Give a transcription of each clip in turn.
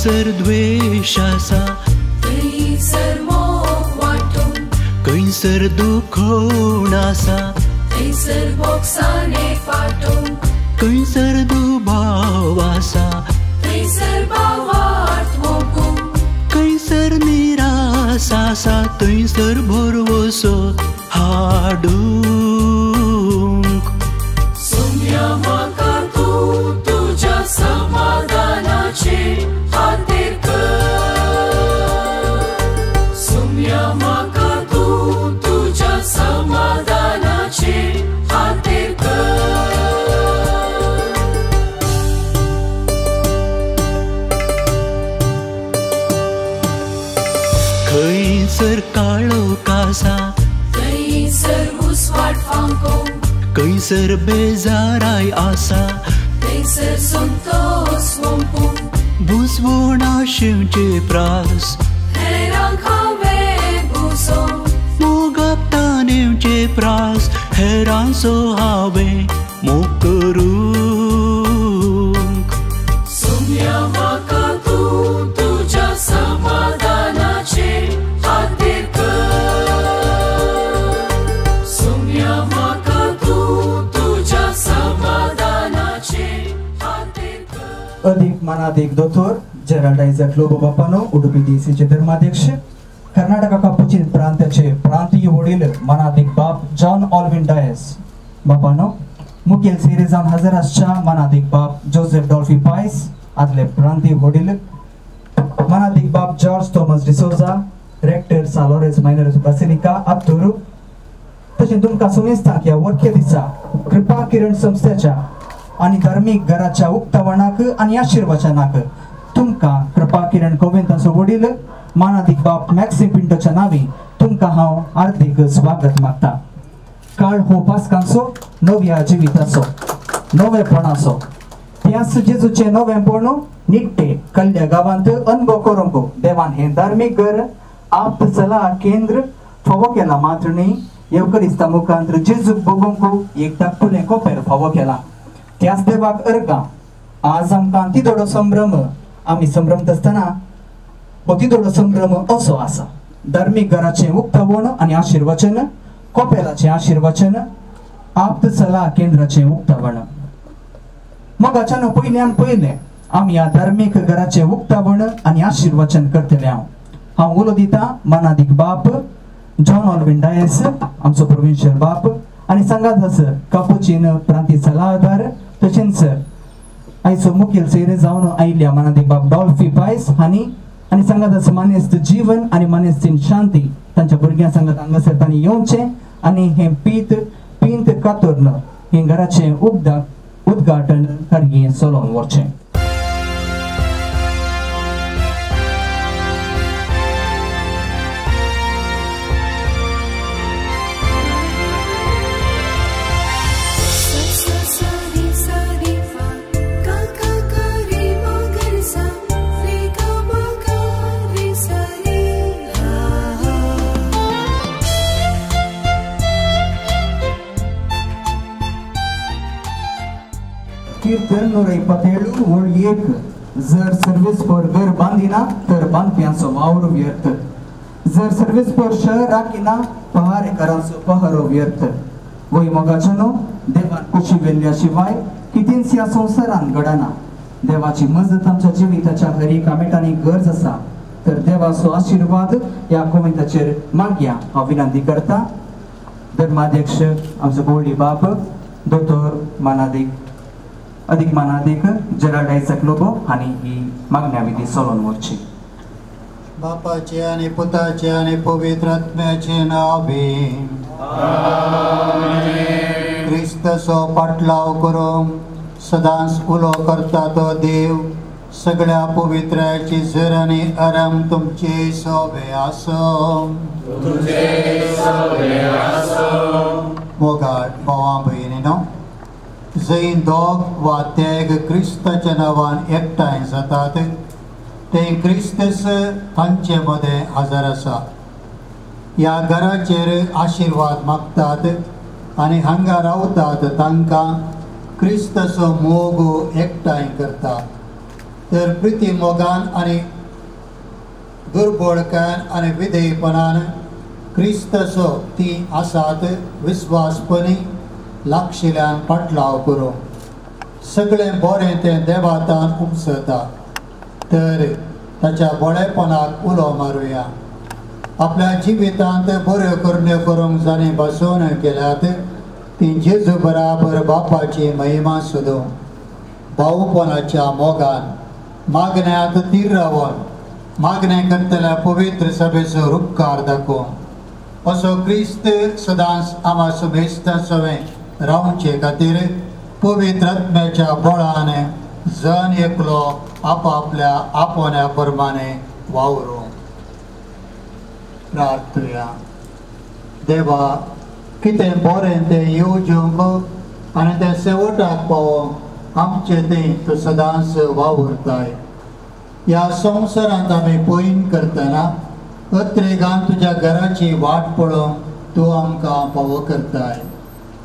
खंयसर द्वेश आसा थंयसर मोग वांटूंक, खंयसर दुखोवण आसा थंयसर भोगसाणे फाटूंक, खंयसर दुबाव आसा थंयसर भावार्थ मोगूंक, खंयसर निरास आसा थंयसर भरवसो हाडूंक। सोम्या म्हाका तूं तुज्या समाधानाचे खातीर कर, सोम्या म्हाका तूं तुज्या समाधानाचे खातीर कर। खंयसर काळोख आसा थंयसर उजवाड फांकोवंक, खंयसर बेजाराय आसा थंयसर संतोस ओंपूंक, बुजवण आशिवचे प्रास हेरांक हांवें बुजोवंक, मोगाक तानेवचे प्रास हेरांचो हांवें मोग करूंक। सोम्या म्हाका तूं तुज्या समाधानाचे खातीर कर, सोम्या म्हाका तूं तुज्या समाधानाचे खातीर कर। अधिक मानादीक दोतोर जेराल्ड आयझक लोबो बापानो, उडुपी डीसीचे धर्माध्यक्ष, कर्नाटका कापुचीन प्रांताचे प्रांतीय वडील मानादीक बाप जॉन ऑल्विन डायस बापानो, मुखेल सेरे जावन हजर आसच्या मानादीक बाप जोसेफ डॉल्फी पायस आदले प्रांतीय वडील, मानादीक बाप जॉर्ज थॉमस डिसोजा, रेक्टर सा लॉरेन्स मायनर बासिलिका आत्तूर। तशें तुमकां सुमेस्तांक ह्या वर्खे दिसा कृपा किरण संस्थेच्या आनी धार्मीक घराच्या उक्तावणाक आनी आशिर्वचनाक तुमकां कृपा किरण कोवेंताचो वडील मानादीक बाप मॅक्सिम पिंटोच्या नांवी तुमकां हांव हार्दीक स्वागत मागता। काळ हो पास्कांचो नव्या जिविताचो नवेपणाचो, त्याच जेजूचें नवेंपण निट्टे कल्ल्या गांवांत अनुभव करूंक देवान हें धार्मीक घर आप सला केंद्र फावो केला मात्र न्ही, येवकरिस्ता मुखांत जेजूक बगोवंक एक धाकटुलें कोपेर फावो केला। त्याच देवाक अर्गां आज आमकां तिदोडो संभ्रम आमी संभ्रमता आसतना हो तिदोडो संभ्रम असो आसा। धार्मीक घराचें उक्तावण आनी आशिर्वचन, कोपेलाचें आशिर्वचन, आप्त सला केंद्राचें उक्तावण। मोगाच्यान पयल्यान पयलें आमी ह्या धार्मीक घराचें उक्तावण आनी आशिर्वचन करतले। हांव हांव उलो दिता मानादीक बाप जॉन ऑल्विन डायस आमचो प्रोविन्शियल बाप आनी सांगात आस कापुचीन प्रांतीय सलाहकार, तशेंच आयचो मुखेल सोयरे जावन आयिल्ल्या मानादीक बाप डॉल्फी पायस हांणी आनी सांगात आस मानेस्त जीवन आनी मानेस्तीन शांती तांच्या भुरग्यां सांगात हांगासर तांणी येवचें आनी हें पीत पिंत कातोर्ण हें घराचें उद्घाटन कार्य चलोवन व्हरचें। कीर्तन 127 ओळ 1. जर सर्वेस्पर घर बांदिना तर बांदप्यांचो वावर व्यर्थ, जर सर्वेस्पर शहर राखिना पहारेकारांचो पहारो व्यर्थ। वय मोगाच्यानो देवान कुशी वेल्ल्या शिवाय कितेंच ह्या संवसारान घडना। देवाची मजत आमच्या जिविताच्या हर एका मिटांनी गरज आसा, तर देवाचो आशिर्वाद ह्या कोमेंताचेर मागया हांव विनंती करता। धर्माध्यक्ष आमचो गोल्डी बाप दोतोर मानादीक अधिक मानादीक जेराल्ड आयझक लोबो हांणी ही मागण्या विधी चलोवन व्हरची। बापाचे आनी पुताचे आनी पवित्र आत्म्याचे नांव क्रिस्ताचो पाटलाव करूंक सदांच उलो करता तो देव सगळ्या पवित्राची जर आनी आराम तुमचे सोबे आसूं। मोगाळ भावां भयणीनो, जंय दोग वा तेग क्रिस्ताच्या नांवान एकठांय जातात ते क्रिस्तस तांचे मदें हजर आसा। ह्या घराचेर आशिर्वाद मागतात आनी हांगा रावतात तांकां क्रिस्ताचो मोग एकठांय करता। तर प्रिती मोगान आनी दुर्बळकान आनी विधेयपणान क्रिस्ताचो ती आसात विस्वासपणी लागशिल्ल्यान पाटलाव करूं. सगळें बरें तें देवातान उपसता तर ताच्या बळेपणाक उलो मारुया. आपल्या जिवितांत बऱ्यो करण्यो करूंक जाणें बसोवन केल्यात ती जेजू बराबर बापाची महिमा सोदूं. भाऊपणाच्या मोगान मागण्यांत तीर रावन मागणें करतल्या पवित्र सभेचो उपकार दाखोवन असो क्रिस्त सदांच आमा सुबेस्ता सवें रावचे खातीर पवित्र आत्म्याच्या बळान जण एकलो आपापल्या आपोवण्या प्रमाणे वावरूं. प्रार्थुया. देवा, कितें बरें तें येवजूंक आनी तें शेवटाक पावोवंक आमचें तें तूं सदांच वावुरताय. ह्या संवसारांत आमी पयण करतना अत्रेगान तुज्या घराची वाट पळोवंक तूं आमकां पावो करताय,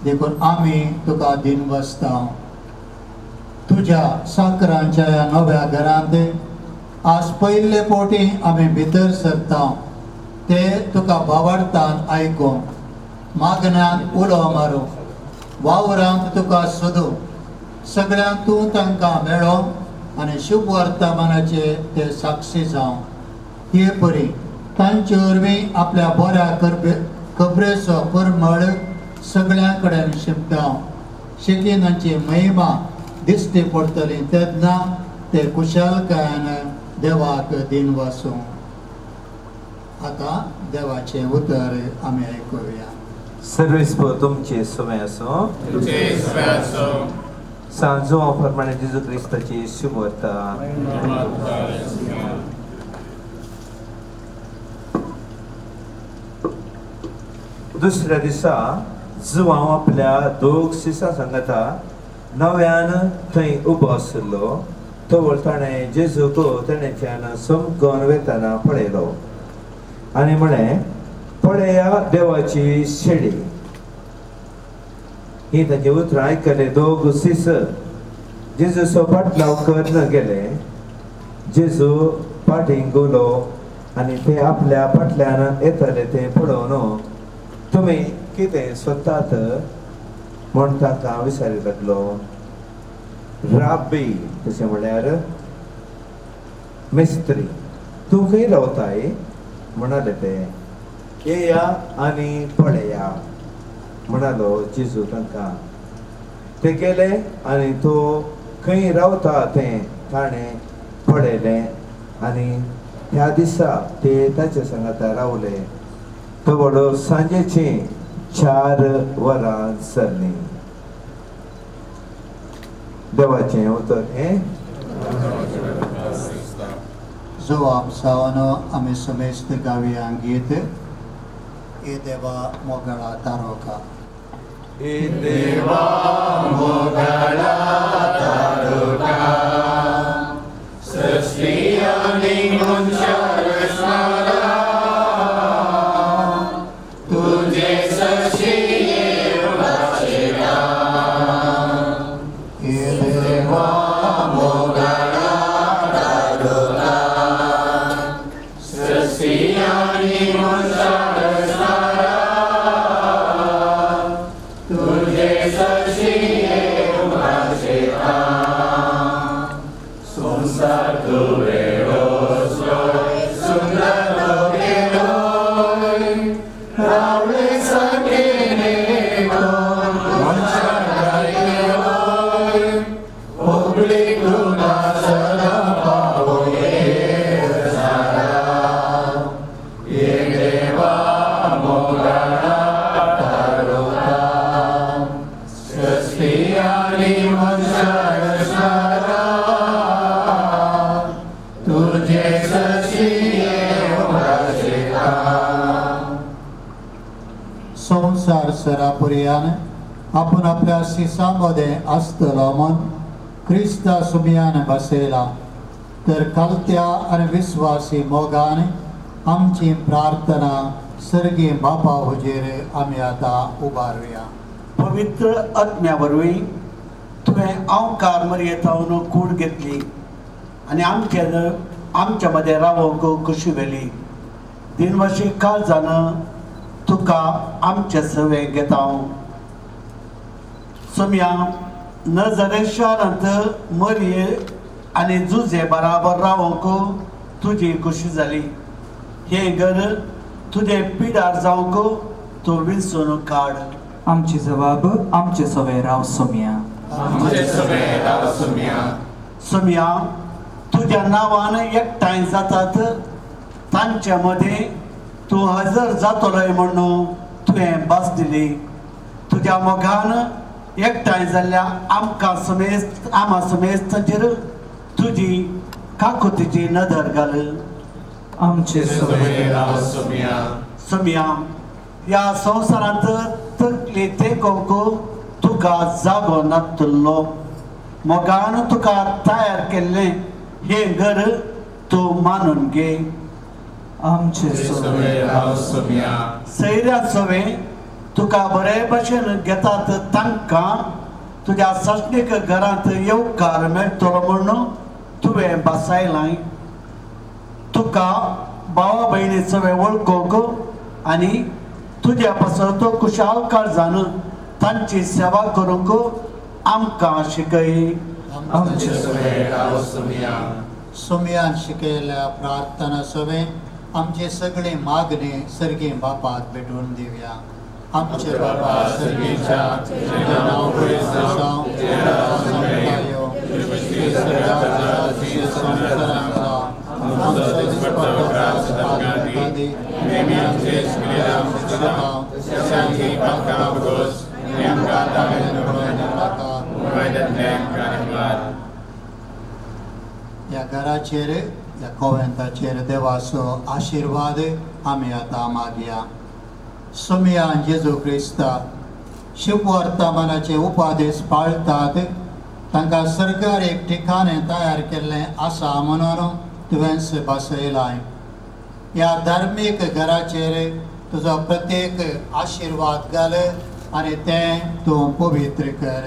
देखून आमी तुका दिनवासता. तुज्या साकरांच्या ह्या नव्या घरांत आज पयले फावटी आमी भितर सरता ते तुका भावार्थान आयकूंक, मागण्यांत उलो मारूंक, वावरांत तुका सोदूंक, सगळ्यांक तूं तांकां मेळो आनी शुभ वर्तमानाचे ते साक्षी जावं. हे परी तांचे वरवीं आपल्या बऱ्या खबरेचो परमळ सगळ्यां कडेन शिंपडावं. शेकीनांची महिमा दिश्टी पडटली तेन्ना ते कुशलकायेन देवाक दिनवासूं. आतां देवाचें उतर आमी आयकुया. सर्वेस्प तुमचे सुमें आसूं. सांजो प्रमाणे जेजू क्रिस्ताची शुभवार्ता. दुसऱ्या दिसा जुवांव आपल्या दोग सिसां सांगता नव्यान थंय उबो आशिल्लो. तो ताणें जेजूक तेणेच्यान समकून वेतना पळयलो आनी म्हळें, पळया देवाची शेळी. ही ताची उतरां आयकले दोग सीस जेजूचो पाटलाव करून गेले. जेजू फाटीं गेलो आनी ते आपल्या फाटल्यान येतले ते पळोवन तुमी कितें सोदतात म्हूण तांकां विचारी लागलो. राब्बी तशें म्हळ्यार मिस्त्री, तूं खंय रावताय म्हणाले ते. येया आनी पळया म्हणालो जेजू तांकां. ते गेले आनी तो खंय रावता तें ताणें पळयलें आनी त्या दिसा ते ताचे सांगाता रावले. तो व्हडो सांजेची 4 वरां जालीं. देवाचें उतर हें. जुवाब सावन आमी समेस्त गावया गीत ए देवा मोगळा तारोका. ए देवा मोगळा तारोका, सृष्टी आनी मनशा रचणारा, तुझे सशी भाशेता. ए देवा मोगळा तारोका, सृष्टी आनी मनशा रचणारा, तुझे सशी भाशेता. संसार तुवें रचलोय, सुंदर तो केलोय, रावळे सारकें मनशाक घायलोय, होगळीक तुका सदां पावोय रचणारा. ए देवा मोगळा तारोका, सृष्टी आनी मनशा रचणारा, तुझे सशी भाशेता. संवसार सरापुरयान आपण आपल्या सिसा मदें आसतलो म्हूण क्रिस्ता सुमयान बसयला, तर कालत्या आनी विस्वासी मोगान आमची प्रार्थना सर्गी बापा हुजेर आमी आतां उबारुया. पवित्र आत्म्या वरवीं तुवें अंवकार मरयेतावन कूड घेतली आनी आमचे आमच्या मदें रावोंक खुशी वेली. दिनवाशी काळजान तुका आमचे सवे घेता. सोम्या नजरे शारांत मरये आनी जुजे बराबर रावोंक तुजी खुशी जाली. हें घर तुजें पिडार जावंक तूं विसरून काड. आमची जबाब आमचे सवे राव सोम्या. आमचे सवे राव सोम्या. सोम्या तुज्या नांवान एकठांय जातात तांच्या मदें तूं हजर जातलोय म्हणून तुवें भास दिली. तुज्या मोगान एकठांय जाल्ल्या आमकां समेस्त आमा समेस्तांचेर तुजी काकुतीची नदर घाल. आमचे सवे राव सोम्या. सोम्या ह्या संवसारांत तकली तेंकोवंक तुका जागो नातुल्लो. मोगान तुका तयार केल्लें हें घर तूं मानून घे. आमचे सवे राव सोम्या. सैऱ्या सवे तुका बरे भशेन घेतात तांकां तुज्या सासणीक घरांत येवकार मेळटलो म्हणून तुवें बसायलां. तुका भावा भयणी सवे वळखूंक आनी तुज्या पासत तो खुशाल काळजान तांची सेवा करूंक आमकां शिकय. आमचे सवे राव सोम्या. सोम्यान शिकयल्या प्रार्थना सवे आमचे सगळे मागणे सर्गी बापाक भेटून दिवया. आमचे बाबा सर्गीच्या तुझें नांव पवित्र जावं, तुजें राज्य येवं, तुजें तुझ्या संवसारांत जावं, आमचो दिसपट्टो ग्रास आमकां दी, नेहमी आमचे शिकता तशें आमचीं पातकां भोगोस आनी आमकां ताळेन पडूं नाका. ह्या घराचेर ह्या कोवेंताचेर देवाचो आशिर्वाद आमी आतां मागया. सोम्यान जेजू क्रिस्ता शुभवर्तमानाचे उपादेश पाळटात तांकां सरकार एक ठिकाणें तयार केल्लें आसा म्हणून तुवेंच बसयलां. ह्या धार्मीक घराचेर तुजो प्रत्येक आशिर्वाद घाल आनी तें तूं पवित्र कर.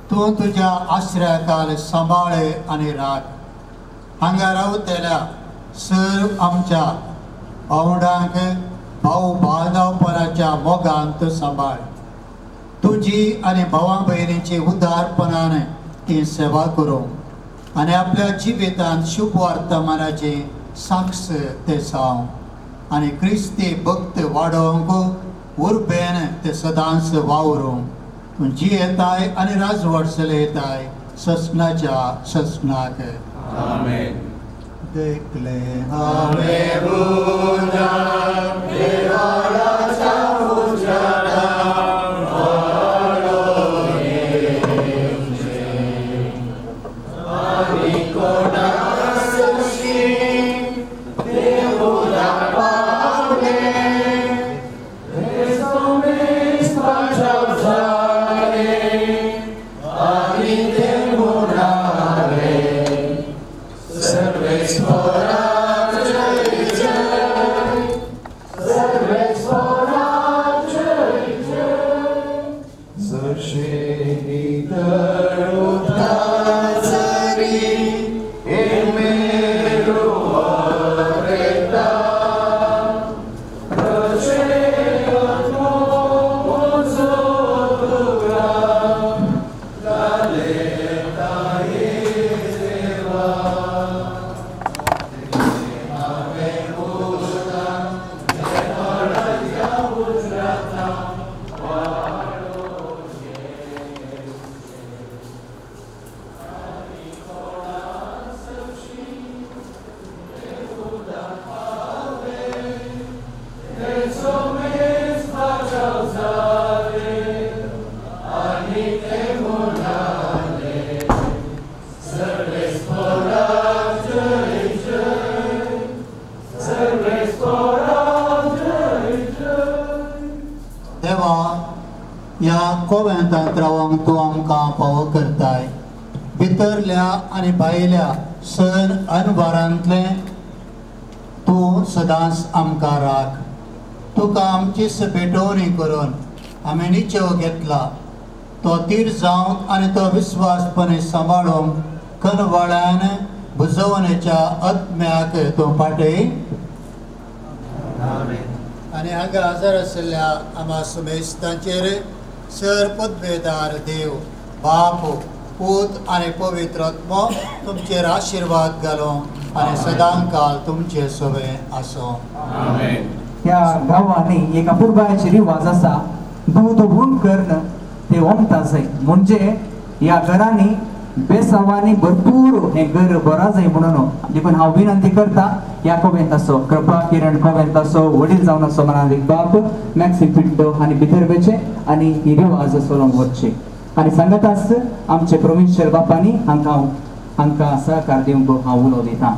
तूं तुज्या आश्रयाकाल सांबाळ आनी राख. हांगा रावतल्या सर्व आमच्या भावंडांक भाव बांधवपणाच्या मोगान तूं सांबाळ. तुजी आनी भावा भयणीची उदारपणान ती सेवा करूं आनी आपल्या जिवितांत शुभ वर्तमानाची साक्ष ते जावं आनी क्रिस्ती भक्त वाडोवंक उर्बेन ते सदांच वावरूं. तूं जियेताय आनी राजवट चलयताय ससनाच्या ससनाक. आमेन. देखले हांवें उदक देवाच्या उजरान वाडो येवचें आनी कोणासशी देवूला पावले हे सोमेस पाचाव जाले आनी ते म्हणाले सर्वेस्परा जय जय, सर्वेस्परा जय जय. जशें नितळ उदकाचरी मेरू वरेता तशें आत्मो म्हजो तुका घालयता हे देवा. देवा ह्या कोवेंतांत रावंक तूं आमकां फावो करताय. भितरल्या आनी भायल्या सण अनवारांतलें तूं सदांच आमकां राख. तुका आमचीच भेटवणी करून आमी निचेव घेतला तो तीर जावंक आनी तो विस्वासपणे सांबाळूंक कनवाळान बुजवणेच्या आत्म्याक तूं पाटय. आनी हांगा हजर आशिल्ल्या आमा सुमेस्तांचेर सर पदवेदार देव बाप पूत आनी पवित्र आत्मो तुमचेर आशिर्वाद घालो आनी सदांकाल तुमचे सोबे आसो. ह्या गांवांनी एक अपुरबायाची रिवाज आसा, दूद हून करून ते ओमता जाय, म्हणजे ह्या घरांनी बेसावांनी भरपूर हें घर बरा जाय म्हणून. देखून हांव विनंती करता ह्या कोवेंताचो कृपा किरण कोवेंताचो वडील जावन आसो मनाक बाप मॅक्सी पिंटो आनी भितर वेचे आनी ही रिवाज चलोवंक वचचे. आनी सांगताच आमचे प्रोविन्शियल बापांनी हांकां हांकां सहकार दिवंक हांव उलो दितां.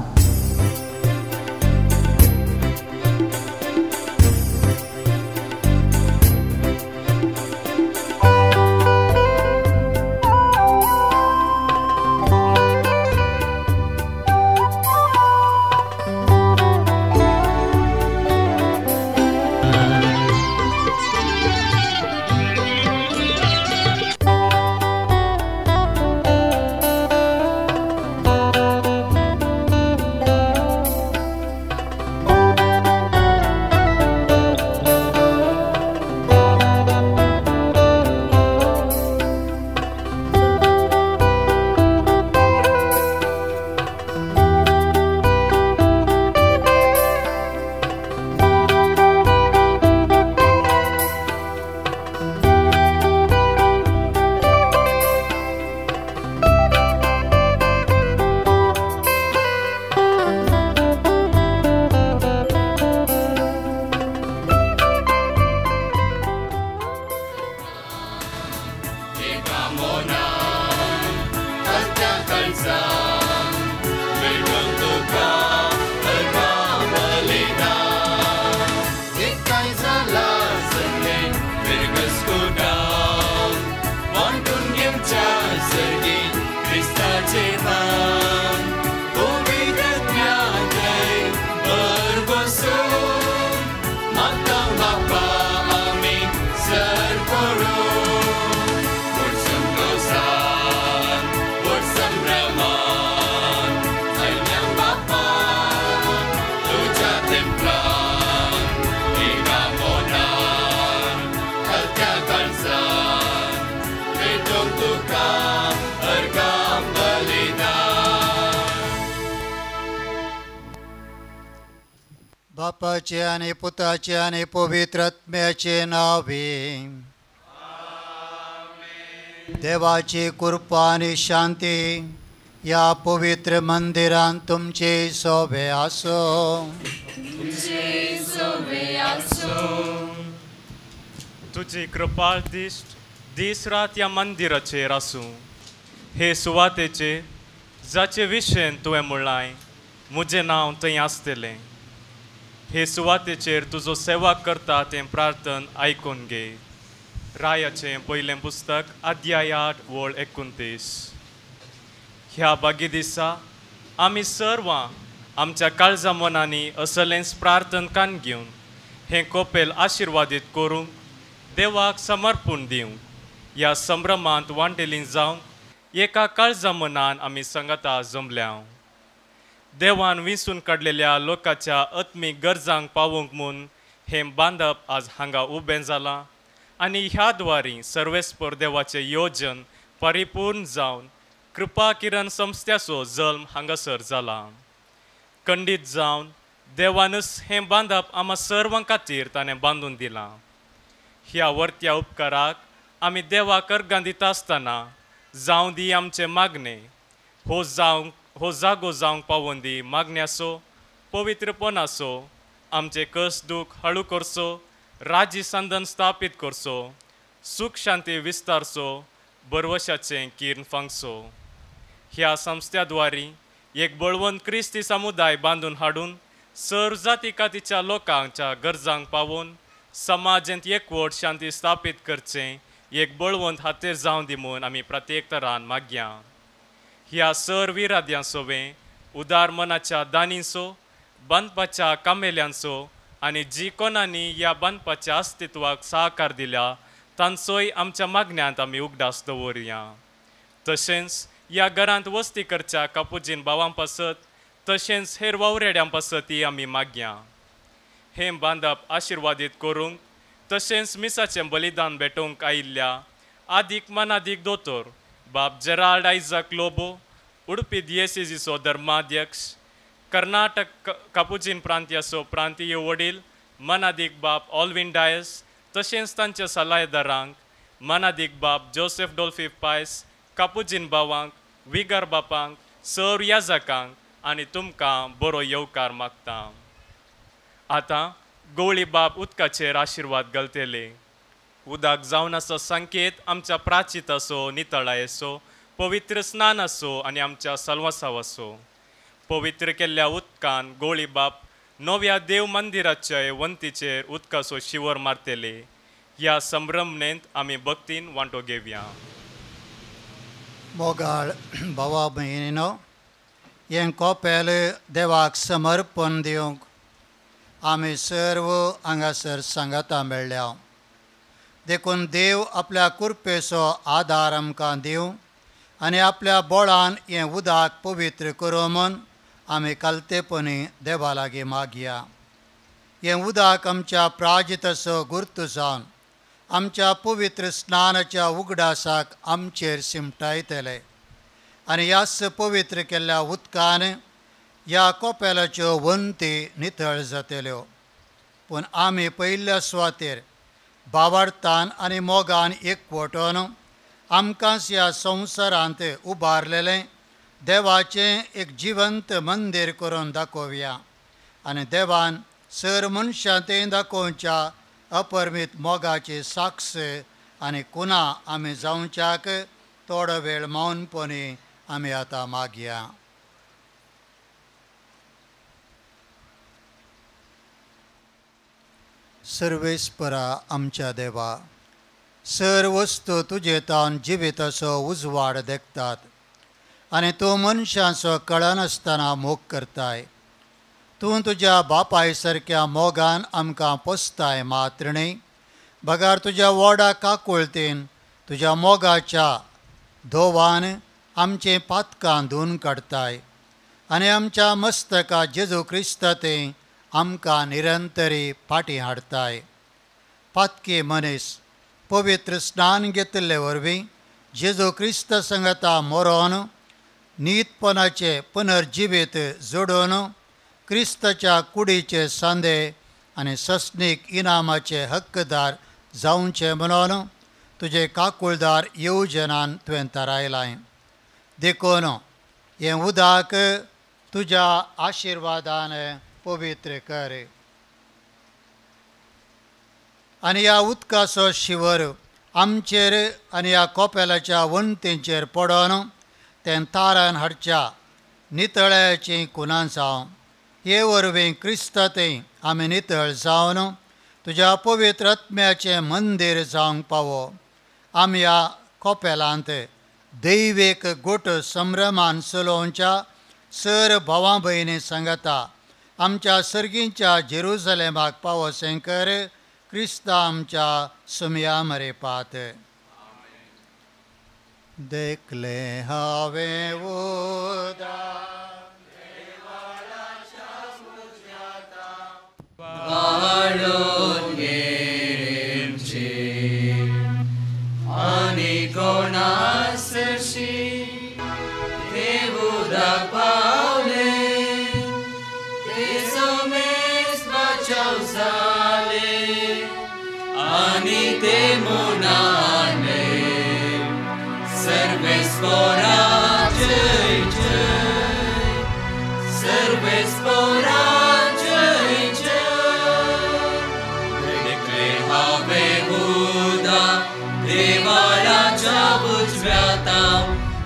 बापाचे आनी पुताचे आनी पवित्र आत्म्याचे नावे. देवाची कृपा आनी शांती ह्या पवित्र मंदिरांत तुमचे सोबे आसो. तुजी कृपा दिश्ट दीस रात ह्या मंदिराचेर आसूं. हे सुवातेचेर जाचे विशयन तुवें म्हणलां म्हजें नांव थंय आसतलें. हे सुवातेचेर तुजो सेवा करता तें प्रार्थन आयकून घे. रायाचें पयलें पुस्तक अध्याय 8 वळ 29. ह्या बागी दिसा आमी सर्वां आमच्या काळजा मनांनी असलेंच प्रार्थन कान घेवन हें कोपेल आशिर्वादीत करूंक देवाक समर्पण दिवंक ह्या संभ्रमांत वांटेली जावंक एका काळजा मनान आमी संगता जमल्या. देवान विंचून काडलेल्या लोकांच्या आत्मीक गरजांक पावोवंक म्हूण हें बांदप आज हांगा उबें जालां आनी ह्या द्वारी सर्वेस्पर देवाचें योजन परिपूर्ण जावन कृपा किरण संस्थ्याचो जल्म हांगासर जाला. खंडीत जावन देवानूच हें बांदप आमकां सर्वां खातीर ताणें बांदून दिलां. ह्या वर्त्या उपकाराक आमी देवाक अर्गां दिता आसतना जावं दी आमचें मागणें हो जागो जावंक पावोन दी मागण्याचो पवित्रपणाचो आमचें कस दूख हळू करचो, राजी संदन स्थापीत करचो, सूख शांती विस्तारचो, बरवशाचें किर्ण फांगचो. ह्या संस्थ्या द्वारी एक बळवंत क्रिस्ती समुदाय बांदून हाडून सर जाती कातीच्या लोकांच्या गरजांक पावोवन समाजांत एकवट शांती स्थापीत करचें एक बळवंत हातेर जावं दी म्हूण आमी प्रत्येक तरान मागया. ह्या सर विराद्यां सोवें उदार मनाच्या दानींचो बांदपाच्या कामेल्यांचो आनी जी कोणांनी ह्या बांदपाच्या अस्तित्वाक सहकार दिल्या तांचोय आमच्या मागण्यांत आमी उगडास दवरुया. तशेंच ह्या घरांत वस्ती करच्या कापुजीन भावां पासत तशेंच हेर वावरेड्यां पासत आमी मागया. हें बांदप आशिर्वादीत करूंक तशेंच मिसाचें बलिदान भेटोवंक आयिल्ल्या आदीक मनादीक दोतोर बाब जेराल्ड आयझक लोबो, उडपी दियेसेजीचो धर्माध्यक्ष, कर्नाटक कापुजीन प्रांत्याचो प्रांतीय वडील मनादीक बाब ऑल्विन डायस तशेंच तांच्या सल्लायदारांक मनादीक बाब जोसेफ डोल्फी पायस, कापुजीन भावांक, विगर बापांक, सर याजकांक आनी तुमकां बरो येवकार मागता. आतां गवळी बाब उदकाचेर आशिर्वाद घालतले. उदक जावन आसो संकेत आमच्या प्राचिताचो, नितळायेचो, पवित्र स्नानाचो आनी आमच्या सल्वासावाचो. पवित्र केल्ल्या उदकान गवळी बाप नव्या देव मंदिराच्या वंतीचेर उदकाचो शिवर मारतले. ह्या संभ्रमणेंत आमी भक्तीन वांटो घेवया. मोगाळ भावा भयणीनो, हें कोपेल देवाक समर्पण दिवंक आमी सर्व हांगासर सांगाता मेळ्ळ्या. देखून देव आपल्या कृपेचो आदार आमकां दिवं आनी आपल्या बोळान हें उदक पवित्र करूं म्हूण आमी कालतेपणी देवा लागीं मागया. हें उदक आमच्या प्राजिताचो गुर्त जावन आमच्या पवित्र स्नानाच्या उगडासाक आमचेर सिमटायतले आनी ह्याच पवित्र केल्ल्या उदकान ह्या कोपेलाच्यो वंती नितळ जातल्यो. पूण आमी पयल्या सुवातेर बावार्थान आनी मोगान एकवटून आमकांच ह्या संवसारांत उबारलेलें देवाचें एक जिवंत मंदीर करून दाखोवया आनी देवान सर मनशां तें दाखोवच्या अपरमीत मोगाची साक्ष आनी कुना आमी जावच्याक थोडो वेळ मौनपणी आमी आतां मागया. सर्वेस्परा आमच्या देवा, सर वस्तू तुजे तावन जिविताचो उजवाड देखतात आनी तूं मनशांचो कळनासतना मोग करताय. तूं तुज्या बापाय सारक्या मोगान आमकां पोसताय मात्र न्हय, बगार तुज्या व्हडा काकुळतेन तुज्या मोगाच्या धोवान आमचें पातकां धुवन काडताय आनी आमच्या मस्तका जेजू क्रिस्त तें आमकां निरंतरी फाटीं हाडताय. पातकी मनीस पवित्र स्नान घेतिल्ले वरवीं जेजू क्रिस्त संगता मरोन नीतपणाचे पुनर्जिवीत जोडून क्रिस्ताच्या कुडीचे सांदे आनी सस्नीक इनामाचे हक्कदार जावचे म्हणून तुजे काकुळदार येवजनान तुवें थारायलां. देखून हें उदक तुज्या आशिर्वादान पवित्र कर आनी ह्या उदकाचो शिवर आमचेर आनी ह्या कोपेलाच्या वणटींचेर पडोन तें तारान हाडच्या नितळायेचीं कुनां जावं. हे वरवीं क्रिस्त तें आमी नितळ जावन तुज्या पवित्र आत्म्याचें मंदीर जावंक पावो. आमी ह्या कोपेलांत दैवीक गोट संभ्रमान चलोवच्या सर भावां भयणी सांगता आमच्या सर्गींच्या जेरुजलेमाक पावो शंकर क्रिस्ता आमच्या सुमया मरेपात. देखले हांवें उदक वाळून घेवचे आनी कोणासशी ते उदक पावले ते सोमेस बचाव जाले आनी ते म्हणाले सर्वेस्परा जय जय, सर्वेस्परा जय जय. देखले हांवें उदक देवाळाच्या उजव्या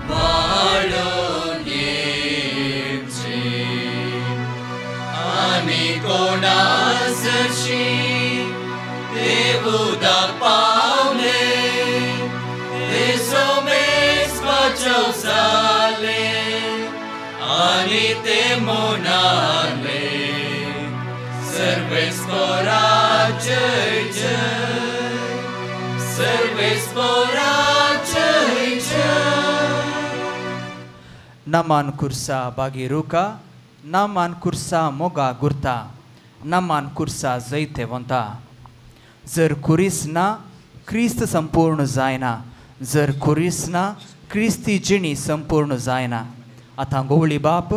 वाळून येवचे आनी कोणासशी ते उदक पावले ते सोमेस बचाव जाले आनी ते म्हणाले सर्वेस्परा जय जय, सर्वेस्परा जय जय. नमान कुर्सा बागी रुका, नामान कुर्सा मोगा गुरता, नामान कुर्सा जैते वंता। जर कुरीस ना क्रिस्त संपूर्ण जायना, जर कुरीस ना क्रिस्ती जिणी संपूर्ण जायना। आतां गोवळी बाप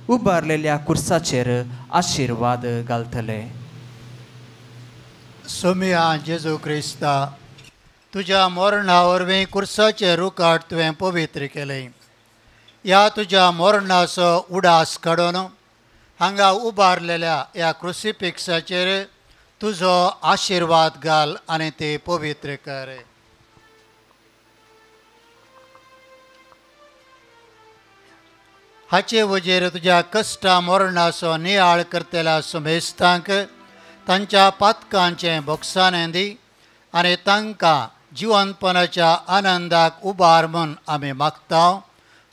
उबारलेल्या कुर्साचेर आशिर्वाद घालतले। सोमिया जेजू क्रिस्ता, तुज्या मरणा वरवीं कुर्साचें रुकाट तुवें पवित्र केलें। ह्या तुज्या मरणाचो उडास काडून हांगा उबारलेल्या ह्या क्रुसिफिक्साचेर तुजो आशिर्वाद घाल आनी ते पवित्र कर। हाचे वजेर तुज्या कश्टा मरणाचो नियाळ करतल्या समेस्तांक तांच्या पातकांचें बोगसाणें दी आनी तांकां जिवनपणाच्या आनंदाक उबार म्हूण आमी मागता,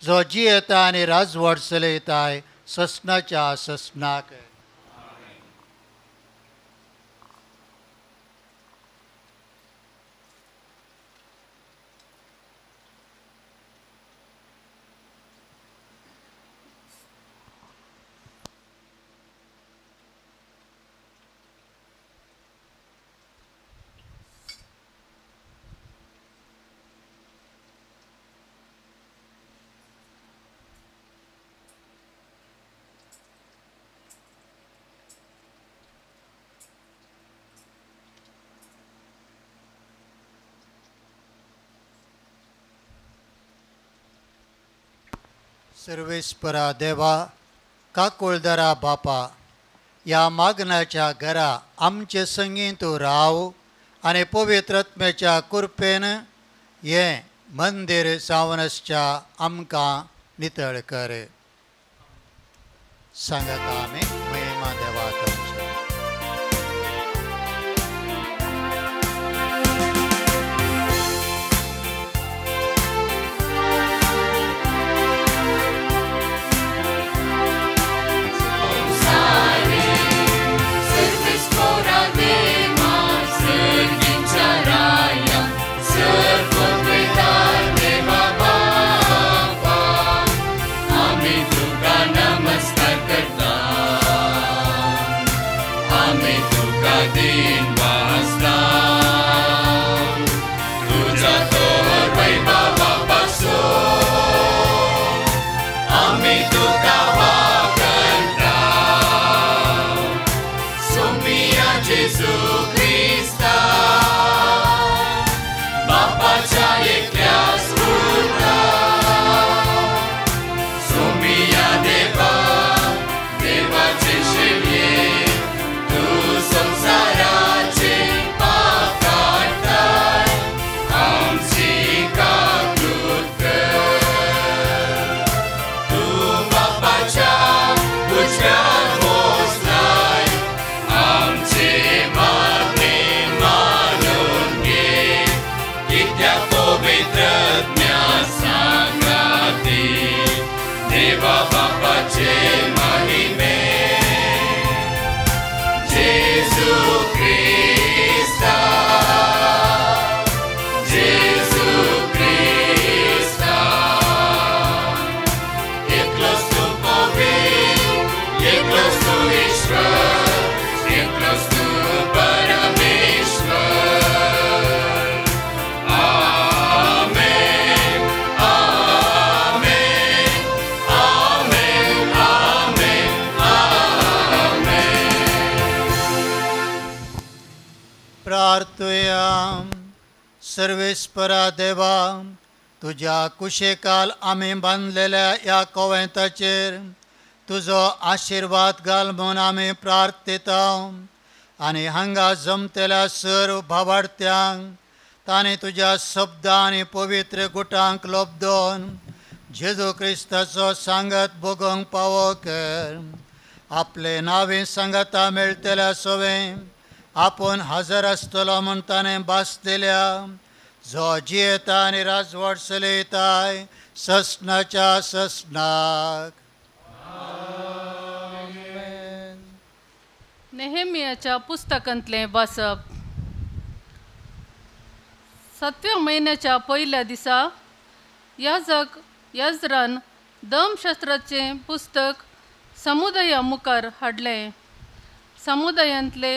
जो जियेता आनी राजवट चलयताय ससनाच्या ससनाक। सर्वेस्परा देवा, काकुळदरा बापा, ह्या मागण्याच्या घरा आमचे संगीं तूं राव आनी पवित्र आत्म्याच्या कृपेन हें मंदीर जावन आसच्या आमकां नितळ कर। सांगात आमी महिमा देवा तुमची। सर्वेस्परा देवा, तुज्या कुशेकाल आमी बांदलेल्या ह्या कोवेंताचेर तुजो आशिर्वाद घाल म्हूण आमी प्रार्थयता आनी हांगा जमतल्या सर्व भावार्थ्यांक तांणी तुज्या शब्दां आनी पवित्र गुटांक लोबदोन जेजू क्रिस्ताचो सांगत भोगोवंक पावो कर। आपले नांवी सांगाता मेळटल्या सवें आपूण हजर आसतलो म्हूण ताणें भास दिल्या, जो जियेता आनी राजवट चलयताय ससनाच्या ससनाक। नेहेमियाच्या पुस्तकांतलें वाचप। सातव्या म्हयन्याच्या पयल्या दिसा याजक यजरान धर्मशास्त्राचें पुस्तक समुदाया मुखार हाडलें. समुदायांतले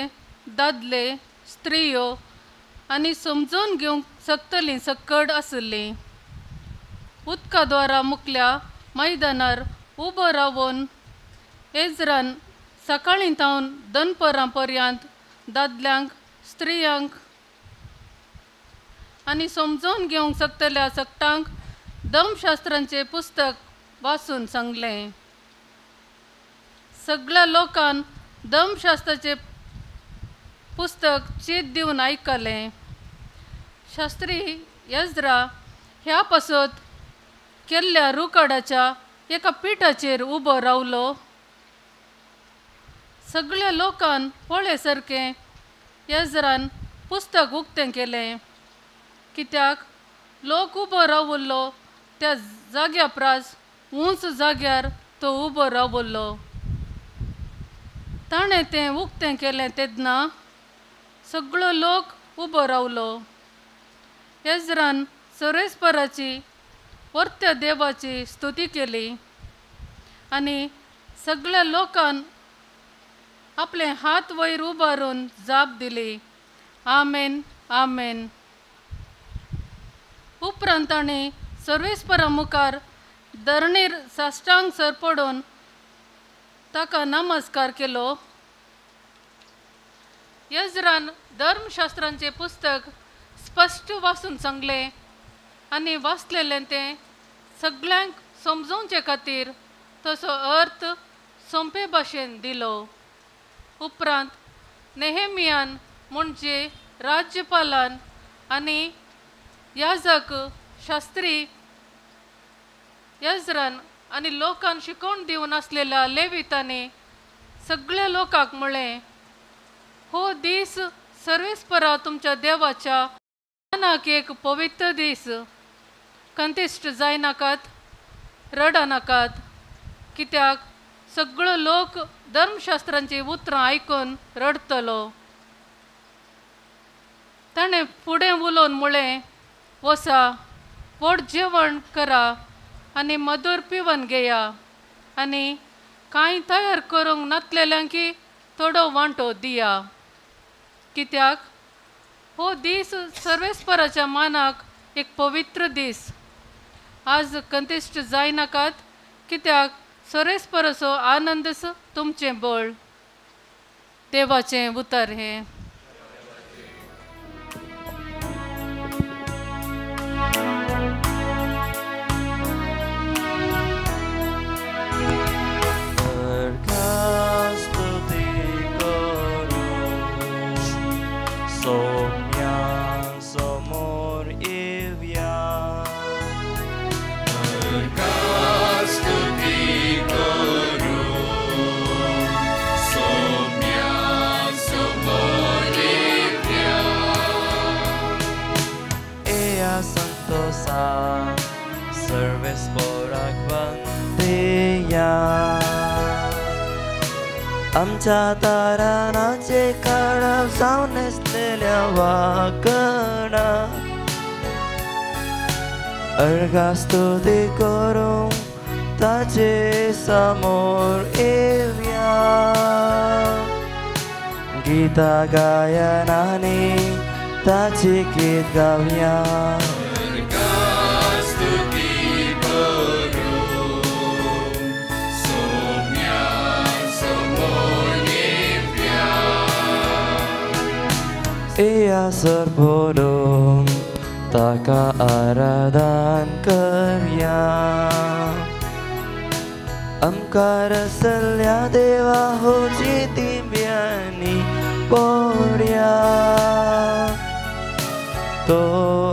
दादले, स्त्रियो आनी समजून घेवंक शकतलीं सक्कड आशिल्लीं. उदका द्वारा मुखल्या मैदानार उबो रावन एजरान सकाळीं तावन दनपरां पर्यंत दादल्यांक, स्त्रियांक आनी समजून घेवंक शकतल्या सकटांक धर्मशास्त्रांचें पुस्तक वाचून सांगलें. सगळ्या लोकान धर्मशास्त्राचें पुस्तक चीत दिवन आयकलें. शास्त्री एजरा ह्या पासत केल्ल्या रुकाडाच्या एका पिठाचेर उबो रावलो. सगळ्या लोकान पळय सारकें एजरान पुस्तक उक्तें केलें, कित्याक लोक उबो रावल्लो त्या जाग्या प्रास उंच जाग्यार तो उबो रावल्लो. ताणें तें उक्तें केलें तेन्ना सगळो लोक उबो रावलो. एजरान सर्वेस्पराची वर्त्या देवाची स्तुती केली आनी सगळ्या लोकान आपले हात वयर उबारून जाप दिली, आमेन आमेन. उपरांत ताणें सर्वेस्परा मुखार धरणीर साश्टांग सर पडून ताका नमस्कार केलो. एजरान धर्मशास्त्रांचें पुस्तक स्पश्ट वाचून सांगलें आनी वाचलेलें तें सगळ्यांक समजोवचे खातीर तसो अर्थ सोंपे भाशेन दिलो. उपरांत नेहेमियान म्हणजे राज्यपालान आनी याजक शास्त्री एजरान आनी लोकांक शिकोवन दिवन आसलेल्या लेवितांनी सगळ्या लोकांक म्हळें, हो दीस सर्वेस्परा तुमच्या देवाच्या मनाक एक पवित्र दीस. कंतिश्ट जायनाकात, रडनाकात, कित्याक सगळो लोक धर्मशास्त्रांची उतरां आयकून रडटलो. ताणें फुडें उलोवन म्हळें, वसा व्हड जेवण करा आनी मधूर पिवन घेया आनी कांय तयार करूंक नातलेल्यांकी थोडो वांटो दिया, कित्याक हो दीस सर्वेस्पराच्या मानाक एक पवित्र दीस. आज कंतिश्ट जायनाकात, कित्याक सर्वेस्पराचो आनंदच तुमचें बळ. देवाचें उतर हें. आमच्या तारानाचे काळाव जावन आसलेल्या वाकणा अर्घा स्तुती करूंक ताचे समोर येवया. गीता गायनानी ताची गीत गावया. Ia serpodong taka aradan karya amkar सल्या देवा होची तिब्यानी पोड्या तो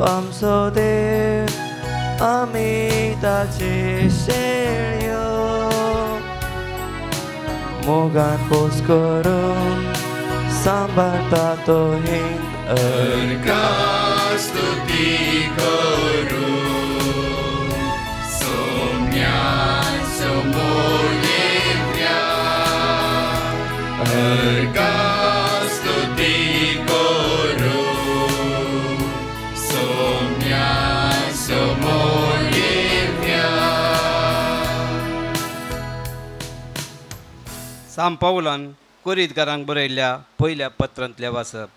आमचो देव आमी ताचे शेळयो मोगान पोस करून सांबाळता तो हिंद. अर्घा स्तुती करू सोम्या समोर येवया. अर्घा स्तुती करू सोम्या समोर येवया. सांत पावलान कोरिंतकारांक बरयल्ल्या पयल्या पत्रांतलें वाचप.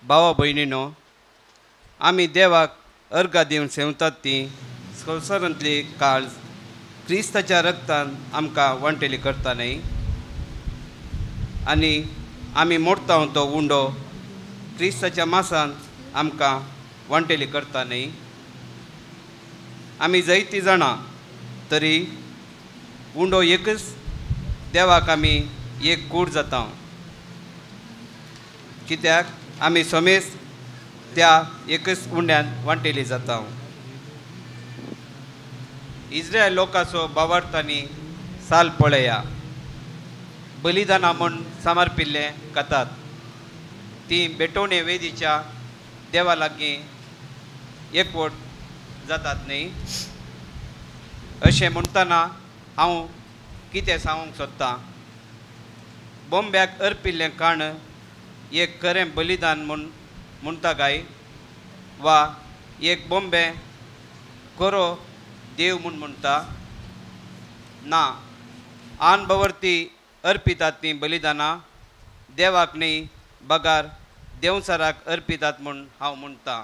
भावा भयणीनो, आमी देवाक अर्घां दिवन सेवतात ती संवसारांतली काळज क्रिस्ताच्या रक्तान आमकां वांटेली करता न्हय, आनी आमी मोडता तो उंडो क्रिस्ताच्या मासान आमकां वांटेली करता न्हय. आमी जायतीं जाणां तरी उंडो एकच, देवाक आमी एक कूड जाता, कित्याक आमी समेस्त त्या एकच उंड्यान वांटेली जाता. इस्रायल लोकाचो बावार्थांनी साल पळया, बलिदानां म्हूण समर्पिल्लें खातात ती भेटवणे वेदीच्या देवा लागीं एकवट जातात न्हय. अशें म्हणटना हांव कितें सांगूंक सोदतां, बोंब्याक अर्पिल्लें काण एक खरें बलिदान म्हूण म्हणटा काय, वा एक बोंबे खरो देव म्हूण म्हणटा? ना, आन बवर्ती अर्पितात तीं बलिदानां देवाक न्हय बगार देवचाराक अर्पितात म्हूण हांव म्हणटा.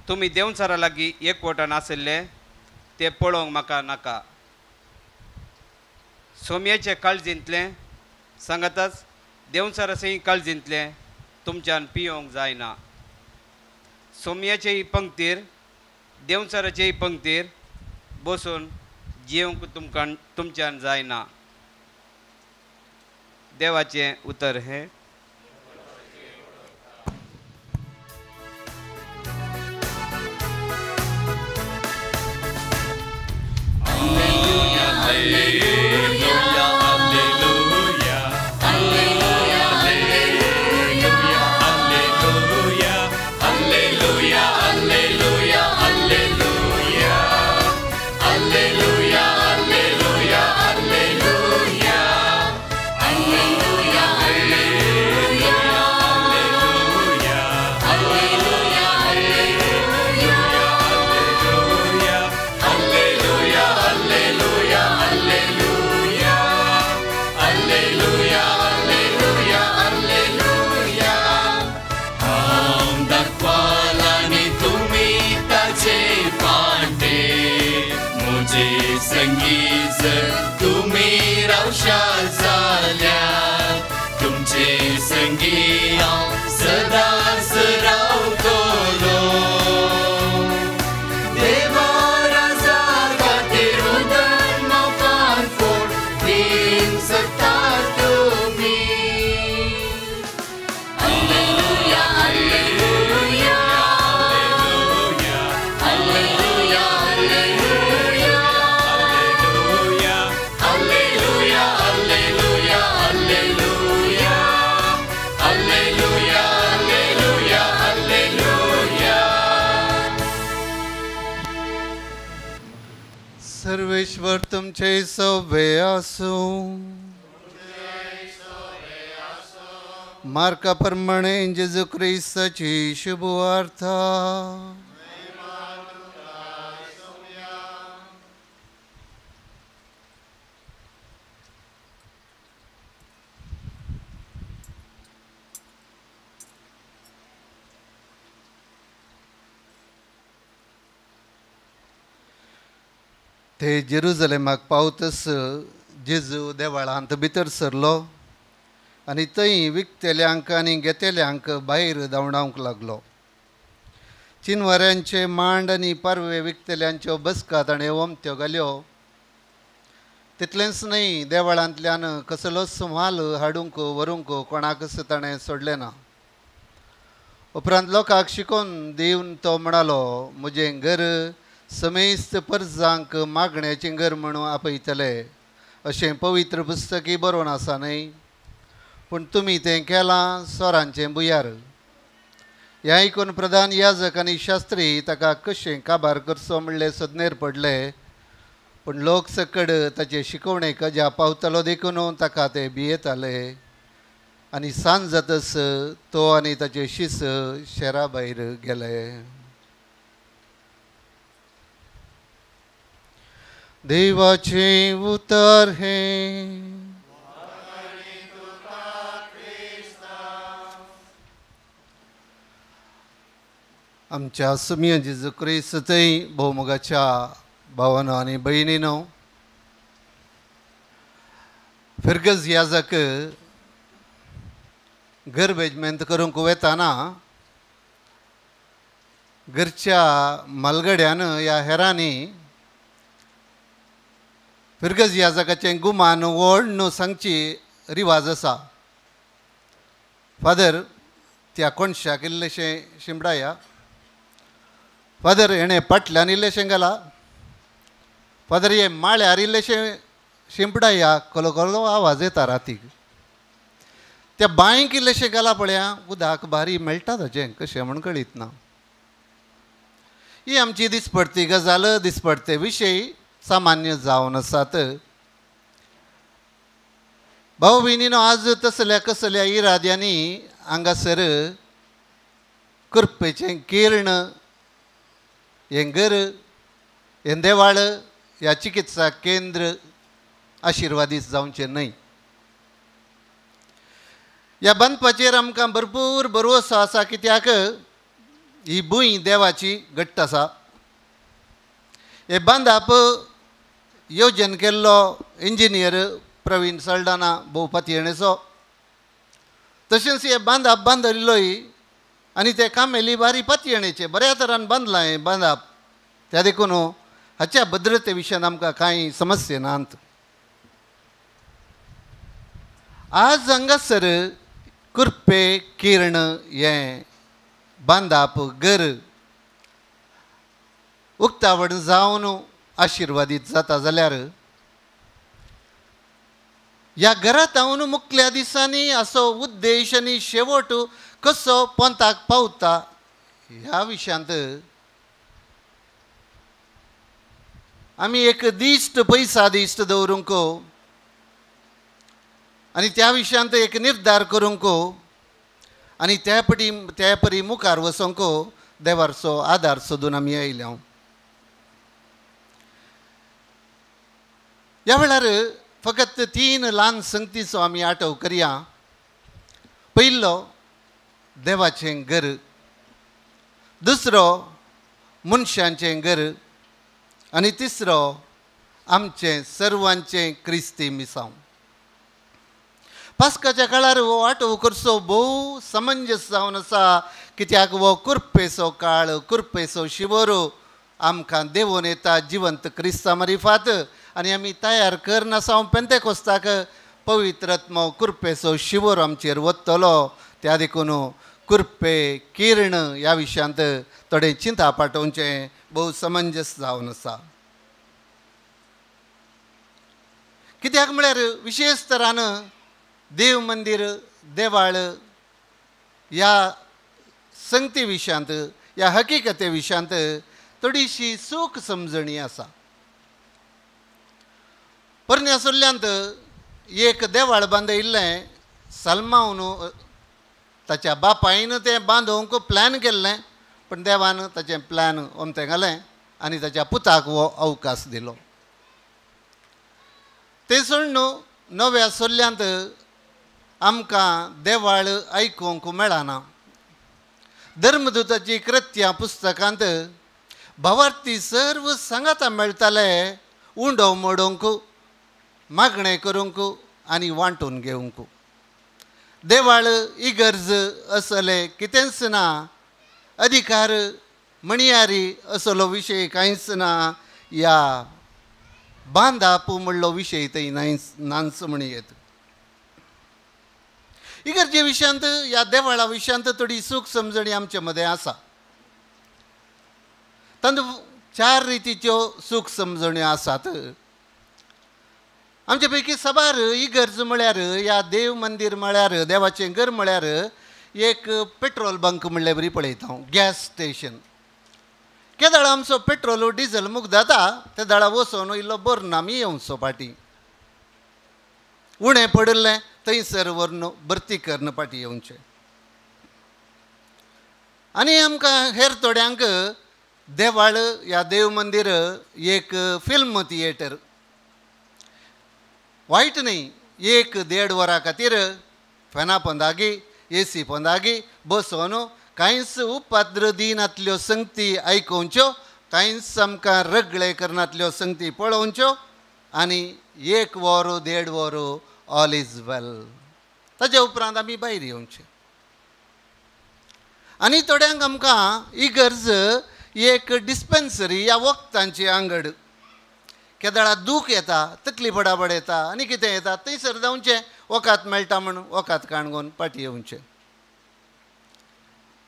तुमी देवचारा लागीं एकवटान आशिल्ले ते पळोवंक म्हाका नाका. सोमयेचे काळजींतलें सांगाताच देवचाराचेय काळजींतलें तुमच्यान पियोवंक जायना. सोमयेचेय पंक्तीर देवचाराचेय पंक्तीर बसून जेवंक तुमकां तुमच्यान जायना. देवाचें उतर हें. Alleluia, alleluia, alleluia, alleluia, alleluia, alleluia, alleluia, alleluia, alleluia, alleluia, alleluia, alleluia, alleluia, alleluia, alleluia, alleluia, alleluia, alleluia, alleluia, alleluia. हांव दाखवालानी तुमी ताचे फाटे, म्हजे संगी जर तुमी रावशा जाल्यार, तुमचे संगी हांव सदांच रावतलो. देवा राजा खातीर उदर माफान फोड दिवंक शकता तुमी. Alleluia, alleluia, alleluia, alleluia, alleluia, alleluia, alleluia, alleluia, alleluia, alleluia. Sarveshwar तुमचे सवे आसूं. मार्का प्रमाणे जेजू क्रिस्ताची शुभवार्ता. ते जेरुजलेमाक पावतस जेजू देवळांत भितर सरलो आनी थंय विकतेल्यांक आनी घेतेल्यांक भायर धांवडावंक लागलो. चिनवाऱ्यांचे मांड आनी पारवे विकतेल्यांच्यो बसका ताणें ओमत्यो घाल्यो. तितलेंच न्हय, देवळांतल्यान कसलोच म्हाल हाडूंक व्हरूंक कोणाकच ताणें सोडलें ना. उपरांत लोकांक शिकोवन दिवन तो म्हणालो, म्हजें घर समेस्त परजांक मागण्याचें घर म्हणून आपयतले अशें पवित्र पुस्तकी बरोवन आसा न्हय, पूण तुमी तें केलां सोरांचें भुयार. हें आयकून प्रधान याजक आनी शास्त्री ताका कशें काबार करचो म्हणलें सोदनेर पडले, पूण लोक सकड ताचे शिकवणेक अजाप पावतलो देखून ताका ते भियेताले. आनी सांज जातच तो आनी ताचे शिस शेरा भायर गेले. देवाचें उतर हें। आमच्या सुमिया जेजू क्रिस्तय भोवमोगाच्या भावानो आनी भयणीनो, फिरगज याजक घर बेजमेंत करूंक वेताना घरच्या मालगड्यान ह्या हेरांनी फिरगज याजकाचें गुमान व्हड न्हू सांगची रिवाज आसा। फादर त्या कोणशाक इल्लेशें शिंपडाया, फादर हेणें पाटल्यान इल्लेशें घाला, फादर हे माळ्यार इल्लेशें शिंपडाया, कलो कलो आवाज येता रातीक। त्या बांयक इल्लेशें घाला पळया, उदक भारी मेळटा ताचें कशें म्हूण कळीत ना। ही आमची दिसपडती गजाल, दिसपडते विशय सामान्य जावन आसात। भाव भयणीनो, आज तसल्या कसल्या इराद्यांनी हांगासर कृपेचें किर्ण हें घर हें देवाळ ह्या चिकित्सा केंद्र आशिर्वादीत जावचें न्हय। ह्या बांदपाचेर आमकां भरपूर भरवसो आसा, कित्याक ही भूंय देवाची घट्ट आसा। हे बांदाप योजन केल्लो इंजिनियर प्रवीण सल्डाना भोवपाती येणेचो, तशेंच हे बांदाप बांदिल्लोय आनी ते कामेली बारी पातयेणेचे बऱ्या तरान बांदलां हें बांदाप, त्या देखून हाच्या भद्रते विशयान आमकां कांय समस्या नात। आज हांगासर कुर्पे किर्ण हें बांदाप घर उक्तावण जावन आशिर्वादीत जाता जाल्यार ह्या घरांत हांव मुखल्या दिसांनी असो उद्देश आनी शेवट कसो पंथाक पावता ह्या विशयांत आमी एक दिश्ट पयसा दिश्ट दवरूंक आनी त्या विशयांत एक निर्धार करूंक आनी त्या पटी त्या परी मुखार वचोंक देवाचो आदार सोदून आमी आयल्या। ह्या वेळार फकत तीन ल्हान संगतीचो आमी आठव करया। पयलो देवाचें घर, दुसरो मनशांचें घर आनी तिसरो आमचें सर्वांचें क्रिस्ती मिसांव। पास्काच्या काळार हो आठव करचो भोव समंजस जावन आसा, कित्याक हो कुर्पेचो काळ, कुर्पेचो शिवरो आमकां देवून येता जिवंत क्रिस्ता मारिफात आनी आमी तयार करनासा पेंतेकोस्ताक पवित्रत्म कुर्पेचो शिवरो आमचेर वतलो। त्या देखून कुर्पे किर्ण ह्या विशयांत थोडें चिंता पाठोवचें भोव समंजस जावन आसा, कित्याक म्हळ्यार विशेश तरान देव मंदीर देवाळ ह्या संगती विशयांत ह्या हकीकते विशयांत थोडीशी चूक समजणी आसा। पोरण्या सुर्ल्यांत एक देवाळ बांदयिल्लें सलमावन ताच्या बापायन तें बांदोवंक प्लॅन केल्लें, पूण देवान ताचें प्लॅन ओमतें घालें आनी ताच्या पुताक हो अवकाश दिलो। तें सोडून नव्या सुर्ल्यांत आमकां देवाळ आयकूंक मेळना। धर्मदूताची कृत्या पुस्तकांत भावार्थी सर्व सांगाता मेळटाले उंडो मोडूंक, मागणें करूंक आनी वांटून घेवंक। देवाळ इगर्ज असले कितेंच ना, अधिकार म्हणयारी असलो विशय कांयच ना, ह्या बांदाप म्हणलो विशय थंय नाच म्हणयेत। इगर्जे विशयांत ह्या देवाळा विशयांत थोडी चूक समजणी आमचे मदें आसा। तातूंत चार रितीच्यो चूक समजण्यो आसात। आमचे पैकी साबार इगर्ज म्हळ्यार ह्या देव मंदीर म्हळ्यार देवाचें घर म्हळ्यार एक पेट्रोल बंक म्हणल्यार बरी पळयता हांव, गॅस स्टेशन। केदळा आमचो पेट्रोल डिझल मुगदाता ते दळा वचोन इल्लो भरून आमी येवचो फाटीं, उणें पडिल्लें थंयसर व्हरून भरती करून फाटीं येवचें। आनी आमकां हेर थोड्यांक देवाळ या देव मंदिर एक फिल्म थिएटर वायट न्ही, 1-1.5 वरां खातीर फॅना पोंदागी एसी पोंदागी बसोन कांयच उपद्र दिनातल्यो संगती आयकोवच्यो, कांयच आमकां रगळे करनातल्यो संगती पळोवच्यो आनी 1 वर 1.5 वर ऑल is वेल. ताजे उपरांत आमी भायर येवचें. आनी थोड्यांक आमकां इगर्ज एक डिस्पेन्सरी या वखदांची आंगड, केदळा दूख येता, तकली बडाबड येता आनी कितें येता थंयसर जावचें, वखद मेळटा म्हूण वखद काणगोन फाटीं येवचें.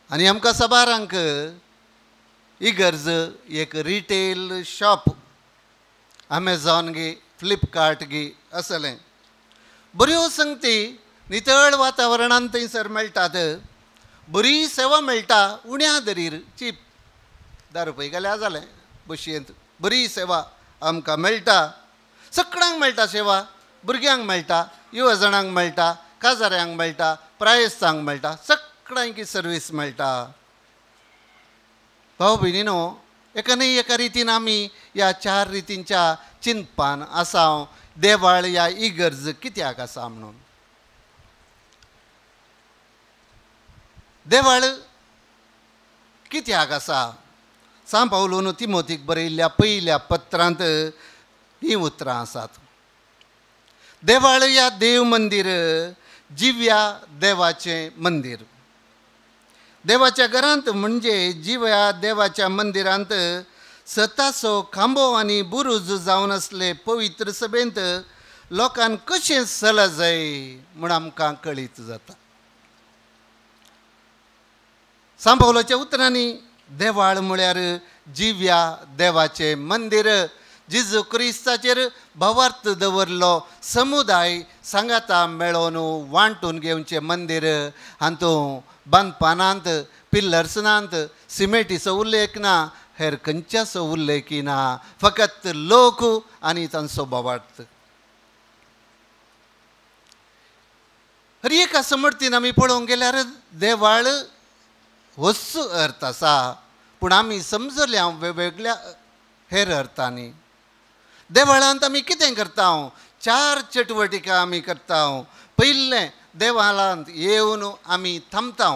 आनी आमकां साबारांक इगर्ज एक रिटेल शॉप, अमेझॉन गी फ्लिपकार्ट गी असलें बऱ्यो संगती नितळ वातावरणांत थंयसर मेळटात, बरी सेवा मेळटा उण्या दरीर, चीप 10 रुपये गेल्यार जालें बशयेंत बरी सेवा आमकां मेळटा, सगळ्यांक मेळटा सेवा, भुरग्यांक मेळटा, युवजणांक मेळटा, काजाऱ्यांक मेळटा, प्रायस्तांक मेळटा, सगळ्यांकी सर्वीस मेळटा. भाव भयणीनो, एका न्हय एका रितीन आमी ह्या 4 रितींच्या चिंतपान आसा देवाळ ह्या इगर्ज कित्याक आसा म्हणून. देवाळ कित्याक आसा? सांत पावलून तिमोतीक बरयल्ल्या पयल्या पत्रांत हीं उतरां आसात. देवाळ ह्या देव मंदीर जिव्या देवाचें मंदीर. देवाच्या घरांत म्हणजे जिव्या देवाच्या मंदिरांत सताचो खांबो आनी बुरुज जावन आसले पवित्र सभेंत लोकांक कशें चल जाय म्हूण आमकां कळीत जाता. सांत पावलाच्या उतरांनी देवाळ म्हळ्यार जिव्या देवाचें मंदीर, जेजू क्रिस्ताचेर भावार्थ दवरलो समुदाय सांगाता मेळोवन वांटून घेवचें मंदीर. हातूंत बांदपानांत, पिल्लर्सनांत, सिमेटीचो उल्लेख ना, हेर खंयच्याचो उल्लेख ना, फकत लोक आनी तांचो भावार्थ. हर एका समर्थीन आमी पळोवंक गेल्यार देवाळ होच अर्थ आसा, पूण आमी समजल्या वेगवेगळ्या हेर अर्थांनी. देवाळांत आमी कितें करता? 4 चटवटिका आमी करता. पयलें, देवाळांत येवन आमी थांबता.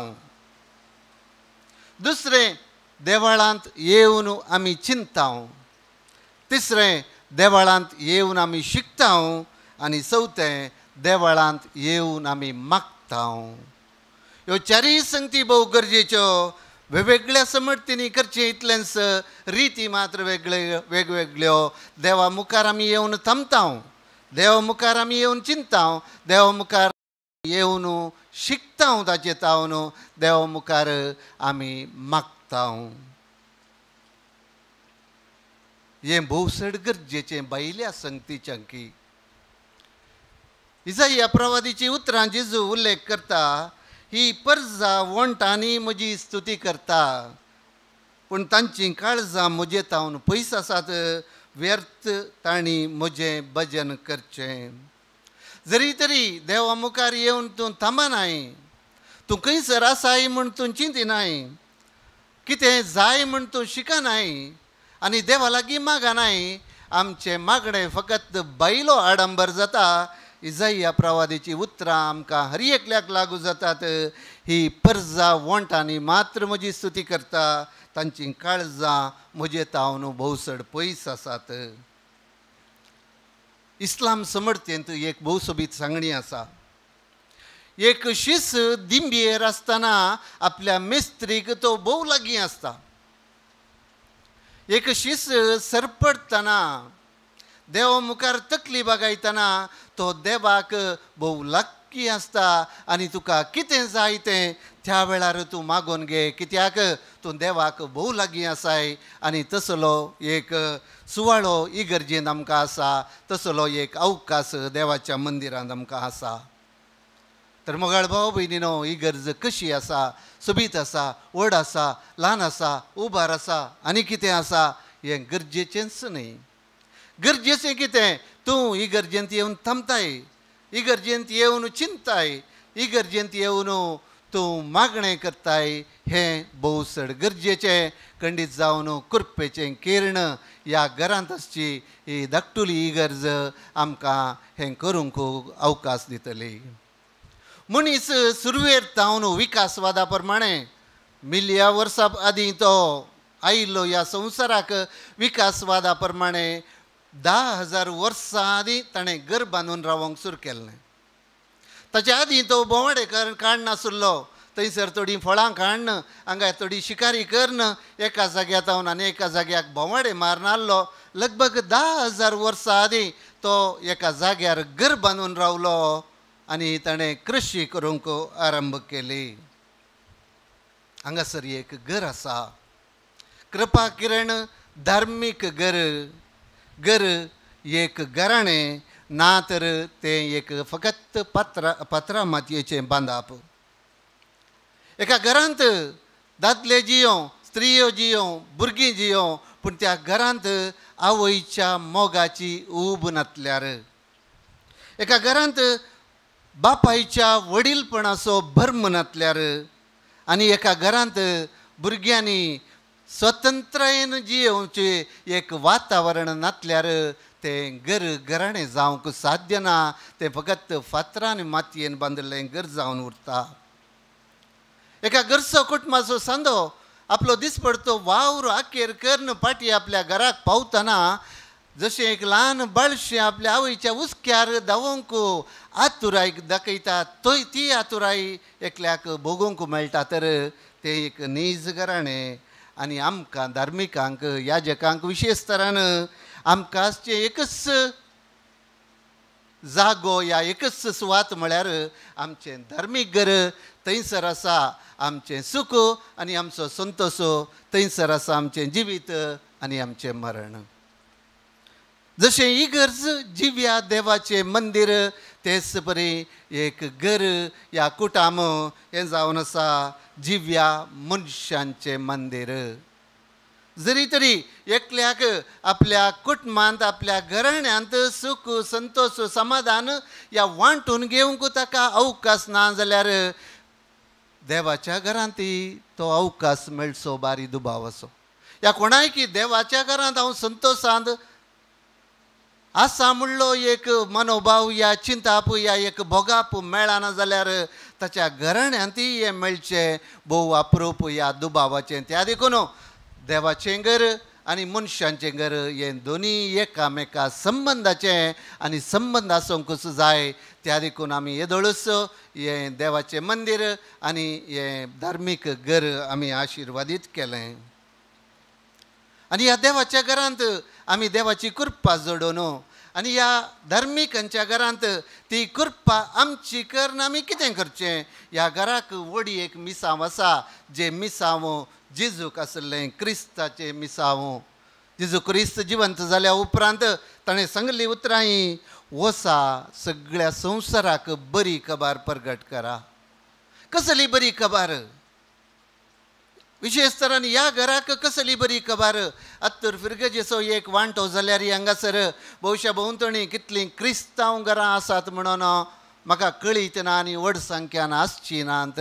दुसरें, देवाळांत येवन आमी चिंतता. तिसरें, देवाळांत येवन आमी शिकता. आनी चवथें, देवाळांत येवन आमी मागता. ह्यो 4 संगती भोव गरजेच्यो. वेगवेगळ्या समर्थींनी करचें इतलेंच, रिती मात्र वेगळे वेगवेगळ्यो. देवा मुखार आमी येवन थांबता, देवा मुखार आमी येवन चिंतता, देवा मुखार येवन शिकता, ताचे तावन देवा मुखार आमी मागता. हें भोव चड गरजेचें भायल्या संगतीच्यांकी. इजाया प्रवादीची उतरां जेजू उल्लेख करता, ही परजा वण्टांनी म्हजी स्तुती करता, पूण तांचीं काळजां म्हजे तावन पयस आसात, व्यर्थ तांणी म्हजें भजन करचें. जरी तरी देवा मुखार येवन तूं थांबनाय, तूं खंयसर आसाय म्हूण तूं चिंतिनाय, कितें जाय म्हूण तूं शिकनाय आनी देवा लागीं मागनाय, आमचें मागणें फकत बायलो आडंबर जाता. इजाया प्रवादीची उतरां आमकां हर एकल्याक लागू जातात. ही परजा वण्टांनी मात्र म्हजी स्तुती करता, तांचीं काळजां म्हजे तावन भोव चड पयस आसात. इस्लाम समर्थेंत एक भोव सोबीत सांगणी आसा. एक शीस दिंबयेर आसतना आपल्या मिस्त्रीक तो भोव लागीं आसता. एक शीस सरपडटना देवा मुखार तकली बागायतना तो देवाक भोव लागीं आसता आनी तुका कितें जाय तें त्या वेळार तूं मागोवन घे, कित्याक तूं देवाक भोव लागीं आसाय. आनी तसलो एक सुवाळो इगर्जेंत आमकां आसा, तसलो एक अवकाश देवाच्या मंदिरांत आमकां आसा. तर मोगाळ भाव भयणीनो, इगर्ज कशी आसा? सोबीत आसा, व्हड आसा, ल्हान आसा, उबार आसा आनी कितें आसा हें गरजेचेंच न्हय. गरजेचें कितें? तूं इगर्जेंत येवन थांबताय, इगर्जेंत येवन चिंताय, इगर्जेंत येवन तूं मागणें करताय हें भोव चड गरजेचें. खंडीत जावन कृपेचें किर्ण ह्या घरांत आसची ही धाकटुली इगर्ज आमकां हें करूंक अवकाश दितली. मनीस सुरवेर तावन विकासवादा प्रमाणे मिलया वर्सां आदीं तो आयिल्लो ह्या संवसाराक. विकासवादा प्रमाणे 10,000 वर्सां आदीं ताणें घर बांदून रावंक सुरू केल्लें. ताच्या आदीं तो भोंवडे काडनासलो, थंयसर थोडीं फळां काडन हांगा थोडी शिकारी करन एका जाग्यार तावन आनी एका जाग्याक भोंवडे मारून आहलो. लगभग 10,000 वर्सां आदीं तो एका जाग्यार घर बांदून रावलो आनी ताणें कृशी करूंक आरंभ केली. हांगासर एक घर आसा, कृपा किरण धार्मीक घर. घर एक घराणें ना तर तें एक फकत पात्रा मातयेचें बांदप. एका घरांत दादले जियों, स्त्रियो जियों, भुरगीं जियों, पूण त्या घरांत आवयच्या मोगाची ऊब नातल्यार, एका घरांत बापायच्या वडीलपणाचो भर्म नातल्यार आनी एका घरांत भुरग्यांनी स्वतंत्रायेन जियेवचें एक वातावरण नातल्यार तें घर घराणें जावंक साध्य ना. तें फकत फातरां आनी मातयेन बांदिल्लें घर जावन उरता. एका घरचो कुटुंबाचो सांदो आपलो दिसपडतो वावर आखेर करून फाटीं आपल्या घराक पावतना जशें एक ल्हान बाळशें आपल्या आवयच्या हुस्क्यार धांवोंक आतुराय दाखयता थंय ती आतुराय एकल्याक भोगोवंक मेळटा. तर तें एक नीज घराणें आनी आमकां धार्मिकांक याजकांक विशेश तरान आमकां आसचें एकच जागो या एकच सुवात म्हळ्यार आमचें धार्मीक घर. थंयसर आसा आमचें सूख आनी आमचो संतोश, थंयसर आसा आमचें जिवीत आनी आमचें मरण. जशें इगर्ज जिव्या देवाचें मंदीर, तेच परी एक घर या कुटाम हें जावन आसा जिव्या मनशांचें मंदीर. जरी तरी एकल्याक आपल्या कुटुंबांत आपल्या घराण्यांत सूख संतोष समाधान या वांटून घेवंक ताका अवकाश ना जाल्यार देवाच्या घरांतय तो अवकाश मेळचो बारी दुबाव असो. ह्या कोणाय की देवाच्या घरांत हांव संतोशांत आसा म्हणलो एक मनोभाव या चिंताप या एक भोगाप मेळना जाल्यार ताच्या घराण्यांतय हें मेळचें भोव अप्रूप ह्या दुबावाचें. त्या देखून देवाचें घर आनी मनशांचें घर हें दोनी एकामेका संबंदाचें आनी संबंद आसूंकच जाय. त्या देखून आमी येदोळूच हें देवाचें मंदीर आनी हें धार्मीक घर आमी आशिर्वादीत केलें. आनी ह्या देवाच्या घरांत आमी देवाची कृपा जोडून आनी ह्या धार्मिकांच्या घरांत ती कृपा आमची करून आमी कितें करचें. ह्या घराक व्हडी एक मिसांव आसा, जें मिसांव जेजूक आसलें, क्रिस्ताचें मिसांव. जेजू क्रिस्त जिवंत जाल्या उपरांत ताणें सांगली उतरां ही, वसा सगळ्या संवसाराक बरी खबर प्रगट करा. कसली बरी खबर? विशेष तरान ह्या घराक कसली बरी खबर? आत्तूर फिरगजेचो एक वांटो जाल्यार हांगासर भोवशा भोंवतणी कितलीं क्रिस्तांव घरां आसात म्हणून म्हाका कळीत ना आनी व्हड संख्यान आसची नात.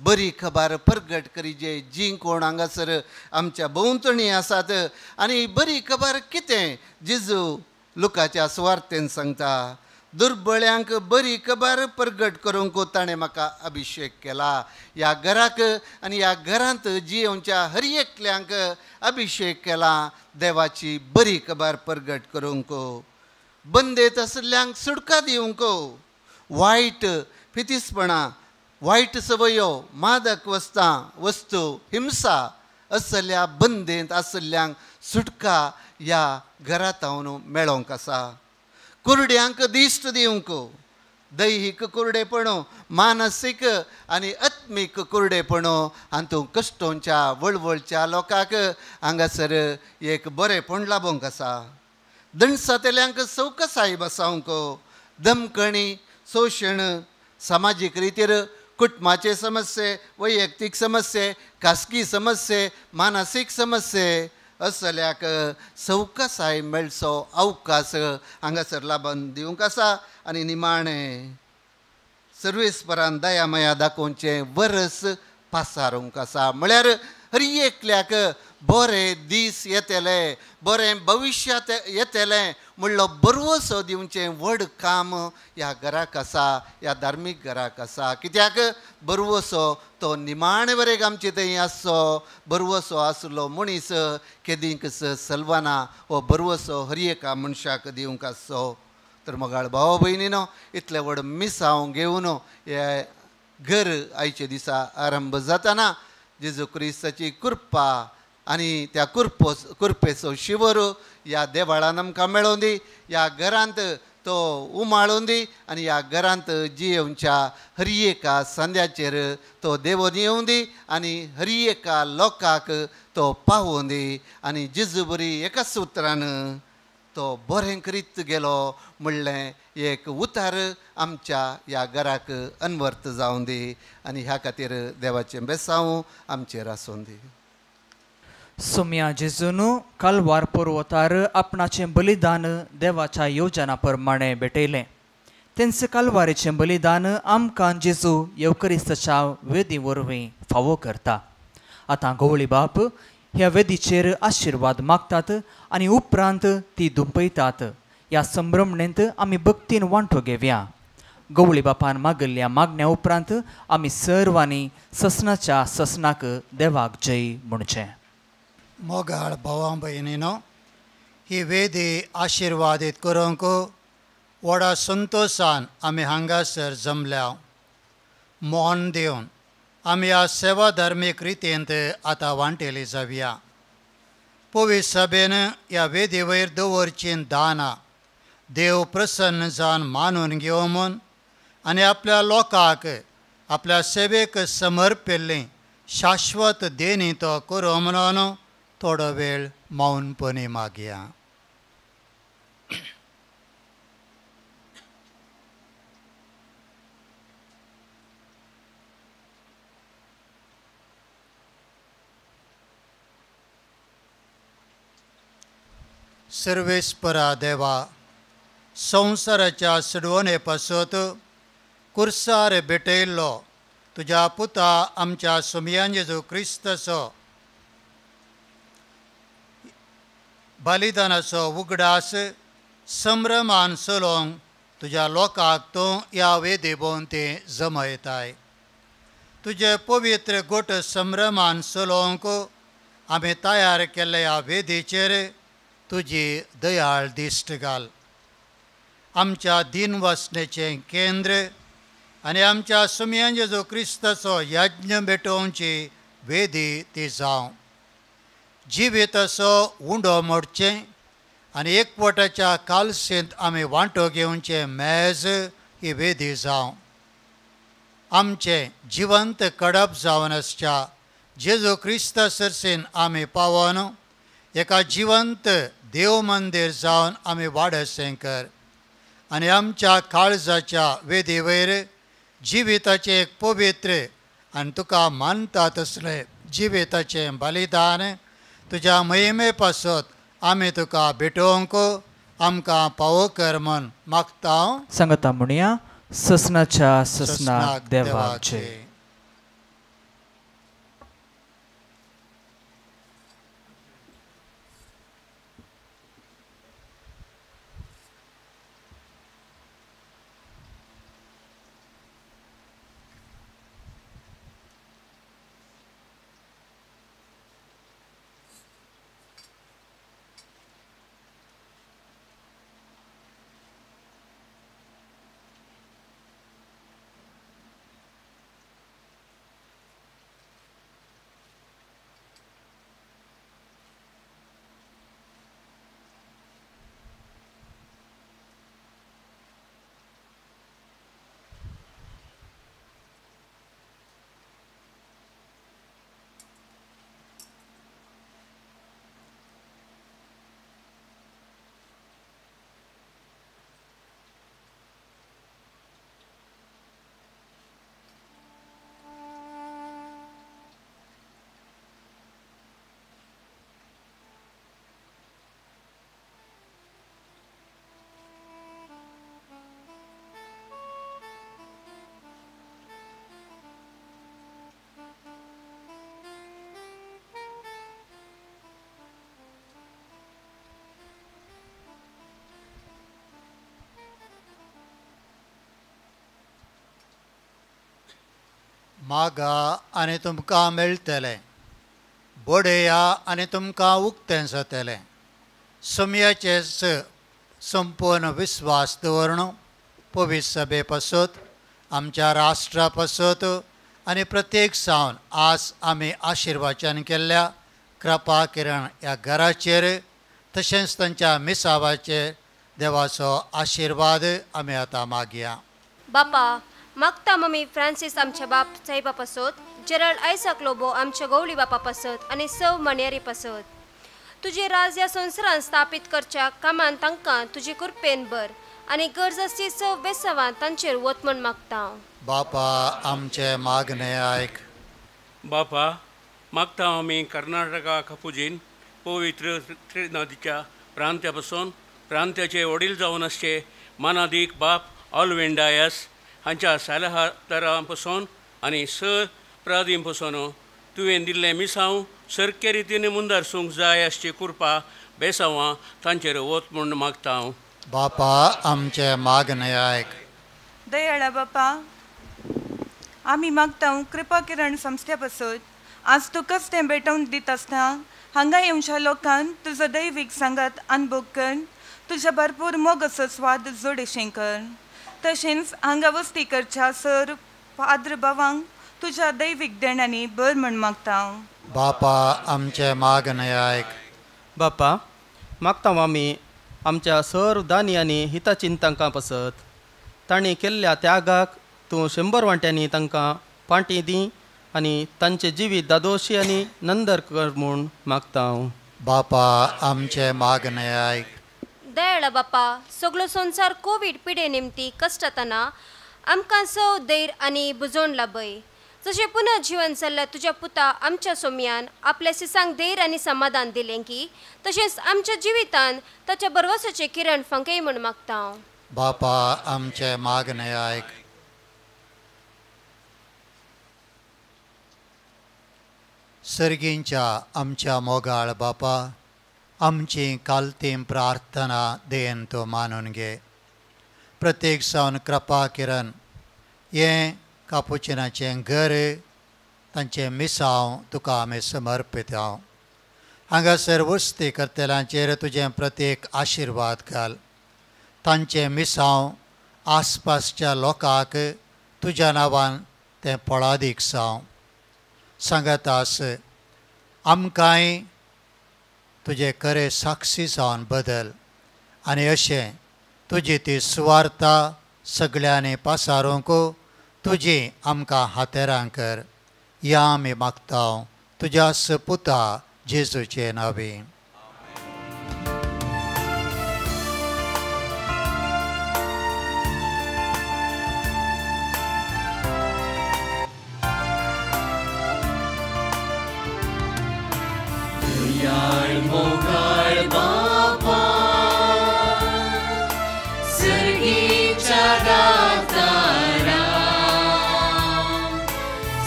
बरी खबर प्रगट करीजे जीं कोण हांगासर आमच्या भोंवतणी आसात. आनी बरी खबर कितें? जेजू लुकाच्या सुवार्तेन सांगता, दुर्बळ्यांक बरी खबर प्रगट करूंक ताणें म्हाका अभिशेक केला. ह्या घराक आनी ह्या घरांत जियेवच्या हर एकल्यांक अभिशेक केला देवाची बरी खबर प्रगट करूंक, बंदेत आशिल्ल्यांक सुटका दिवंक, वायट फितीसपणां, वायट सवयो, मादक वस्तू, हिंसा असल्या बंदेंत आशिल्ल्यांक सुटका ह्या घरांत मेळोंक आसा. कुरड्यांक दिश्ट दिवंक, दैहीक कुरडेपण, मानसीक आनी आत्मीक कुरडेपण हातूंत कश्टोंच्या वळवळच्या लोकांक हांगासर एक बरेंपण लाबोवंक आसा. दणसातेल्यांक सवकसाय बसावंक, दमकणी, शोशण, समाजीक रितीर कुटुंबाचे समस्ये, वैयक्तीक समस्ये, खासगी समस्ये, मानसीक समस्ये असल्याक सवकसाय मेळचो अवकाश हांगासर लाबून दिवंक आसा. आनी निमाणें सर्वेस्परान दया माया दाखोवचें वरस पासारूंक आसा. म्हळ्यार हर एकल्याक बरे दीस येतले, बरें भविश्यांत येतलें म्हणलो बरवसो दिवचें व्हड काम ह्या घराक आसा, ह्या धार्मीक घराक आसा. कित्याक बरवसो तो निमाणे वरेक आमचे थंय आसचो. बरवसो आसलो मनीस केदींक सलवाना हो बरवसो हर एका मनशाक दिवंक आसचो. तर मोगाळ भाव भयणीनो, इतलें व्हड मिसांव घेवन हे घर आयच्या दिसा आरंभ जाताना जेजू क्रिस्ताची कृपा आनी त्या कृपेचो शिवर ह्या देवाळान आमकां मेळोवन दी, ह्या घरांत तो उमाळून दी आनी ह्या घरांत जियेवच्या हर एका सांद्याचेर तो देवोन येवं दी आनी हर एका लोकांक तो पावोवन दी. आनी जेजू बरी एका सुत्रान तो बरें करीत गेलो म्हणलें एक उतार आमच्या ह्या घराक अनवर्थ जावं दी आनी ह्या खातीर देवाचें बेसांव आमचेर आसूं दी. सोम्या जेजून कालवार पर्वतार आपणाचें बलिदान देवाच्या योजना प्रमाणे भेटयलें. तेंच कालवारीचें बलिदान आमकां जेजू येवकरिस्ताच्या वेदी वरवीं फावो करता. आतां गवळी बाप ह्या वेदीचेर आशिर्वाद मागतात आनी उपरांत ती दुंपयतात. ह्या संभ्रमणेंत आमी भक्तीन वांटो घेवया. गवळी बापान मागिल्ल्या मागण्या उपरांत आमी सर्वांनी ससनाच्या ससनाक देवाक जय म्हणचें. मोगाळ भावां भयणीनो, ही वेदी आशिर्वादीत करूंक व्हडा संतोशान आमी हांगासर जमल्या. मौन दिवन आमी ह्या सेवा धार्मीक रितींत आतां वांटेली जावया. पवित्र सभेन ह्या वेदी वयर दवरची दानां देव प्रसन्न जावन मानून घेवं म्हूण आनी आपल्या लोकांक आपल्या सेवेक समर्पिल्ली शाश्वत देणी तो करूं म्हणून थोडो वेळ मौनपणी मागया. सर्वेस्परा देवा, संवसाराच्या सडवणे पासत कुर्सार भेटयल्लो तुज्या पुता आमच्या सोमयान जेजू क्रिस्ताचो बलिदानाचो उगडास संभ्रमान चलोवंक तुज्या लोकांक तूं ह्या वेदी भोंवती जमयताय. तुजे पवित्र गोट संभ्रमान चलोवंक आमी तयार केल्ल्या ह्या वेदीचेर तुजी दयाळ दिश्ट घाल. आमच्या दिनवासनेचें केंद्र आनी आमच्या सुमयान जेजू क्रिस्ताचो यज्ञ भेटोवची वेदी ती जावं. जिविताचो उंडो मोडचें आनी एकवटाच्या कालसेंत आमी वांटो घेवचें मेज ही वेदी जावं. आमचें जिवंत कडप जावन आसच्या जेजू क्रिस्ता सरसेन आमी पावोन एका जिवंत देव मंदीर जावन आमी वाडसें कर आनी आमच्या काळजाच्या वेदी वयर जिविताचें एक पवित्र आनी तुका मानता तसलें जिविताचें बलिदान तुज्या महिमे पासत आमी तुका भेटोवंक आमकां पावो कर म्हूण मागता. सांगता म्हणया ससनाच्या ससनाक देवाचे. मागा आनी तुमकां मेळटलें, बडया आनी तुमकां उक्तें जातलें। सोमयाचेच संपूर्ण विस्वास दवरून पवित्र सभे पासत, आमच्या राष्ट्रा पासत आनी प्रत्येक सावन आज आमी आशिर्वाचन केल्ल्या कृपा किरण ह्या घराचेर तशेंच तांच्या मिसावाचेर देवाचो आशिर्वाद आमी आतां मागया। बापा मागता मम्मी फ्रांसीस आमच्या बाप साहेबा पासत, जेराल्ड आयसाक लोबो आमच्या गवळी बापा पासत आनी सव मणयारी पासत, तुजे राज ह्या संवसारान स्थापीत करच्या कामान तांकां तुजे कृपेन भर आनी गरज आसची सव बेसावान तांचेर वत म्हूण मागता। बापा आमचे मागणे आयक। बापा मागता आमी कर्नाटका कपुजीन पवित्र त्रिनदीच्या प्रांत्या पासून प्रांत्याचे वडील जावन आसचे मानादीक बाप ऑलविन डायस हांच्या सलाहदारां पासून आनी सर प्रादीं पासून तुवें दिल्लें मिसांव सारके रितीन मुंदार सूंक जाय आसची कृपा बेसांवां तांचेर वत म्हूण मागता हांव। बापा आमचे मागणे आयक। दयाळा बापा आमी मागता कृपा किरण संस्थे पासत आज तुकाच तें भेटोवन दित आसतना हांगा येवच्या लोकांक तुजो दैवीक सांगात अनुभव कर, तुज्या भरपूर मोगाचो स्वाद जोडेशें कर। तशेंच हांगा वस्ती करच्या सर पाद्र बाबांक तुज्या दैवीक देण्यांनी भर म्हूण मागता। बापा आमचे मागणे आयक। बापा मागता आमी आमच्या सर्व दानी आनी हितचिंतकां पासत तांणी केल्ल्या त्यागाक तूं 100 वांट्यांनी तांकां पांटी दी आनी तांचे जिवीत दादोशी आनी नंदर कर म्हूण मागता हांव। बापा आमचे मागणे आयक। दयाळा बापा सगळो संवसार कोवीड पिडे निमती कश्टतना आमकां सव धैर्य आनी बुजोवन लाभय, जशें पुनर्जीवन जाल्ल्या तुज्या पुता आमच्या सोमयान आपल्या सिसांक धैर्य आनी समाधान दिलें की तशेंच आमच्या जिवितान ताच्या बरवसाचें किरण फांकय म्हूण मागता हांव। बापा आमचे मागणे आयक। सर्गींच्या आमच्या मोगाळ बापा आमची कालती प्रार्थना देन तो मानून घे। प्रत्येक सावन कृपा किरण हें कापुचिनाचें घर तांचें मिसांव तुका आमी समर्पीत हांव। हांगासर वस्ती करतल्यांचेर तुजें प्रत्येक आशिर्वाद घाल, तांचें मिसांव आसपासच्या लोकांक तुज्या नांवान तें फळादीक जावं। सांगत आस आमकांय तुजे खरे साक्षी जावन बदल आनी अशें तुजी ती सुवार्ता सगळ्यांनी पासारूंक तुजी आमकां हातेरां कर। ह्या आमी मागता तुज्या सपुता जेजूचे नांवी। मोगाळ बापा सर्गीच्या दातारा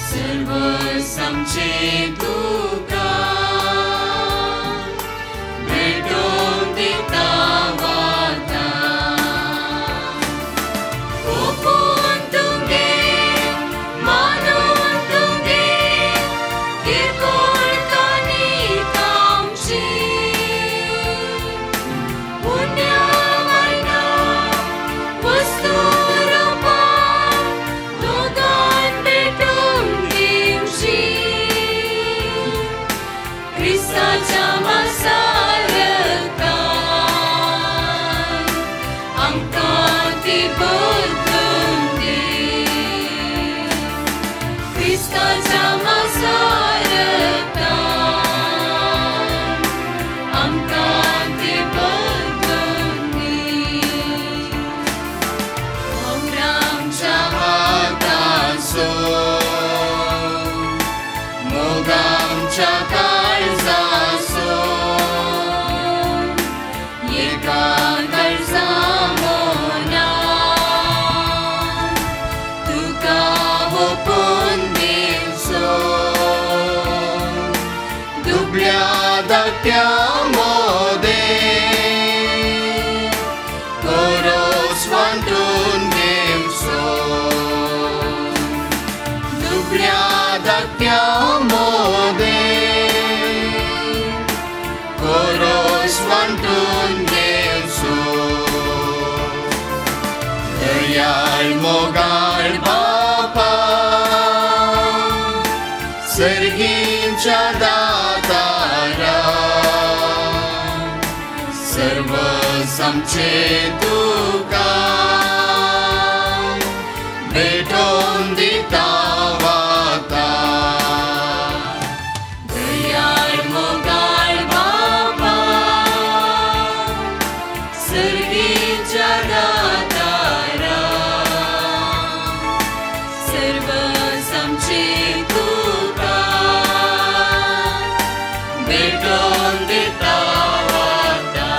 सर्वस आमचे तुका भेटोवन दिता वता। ओपून तुगे मानून तुगे किरकोळ कानी आमची सगळ्या धाकट्या मोदें कोरोस वांटून घेवचो दयाळ मोगाळ बापा सर्गींच्या दातारा सर्व आमचे तुका भेटोवन दिता वाता दयाळ मोगाळ बापा सर्गीच्या दातारा सर्व आमचे तुका भेटोवन दिता वाता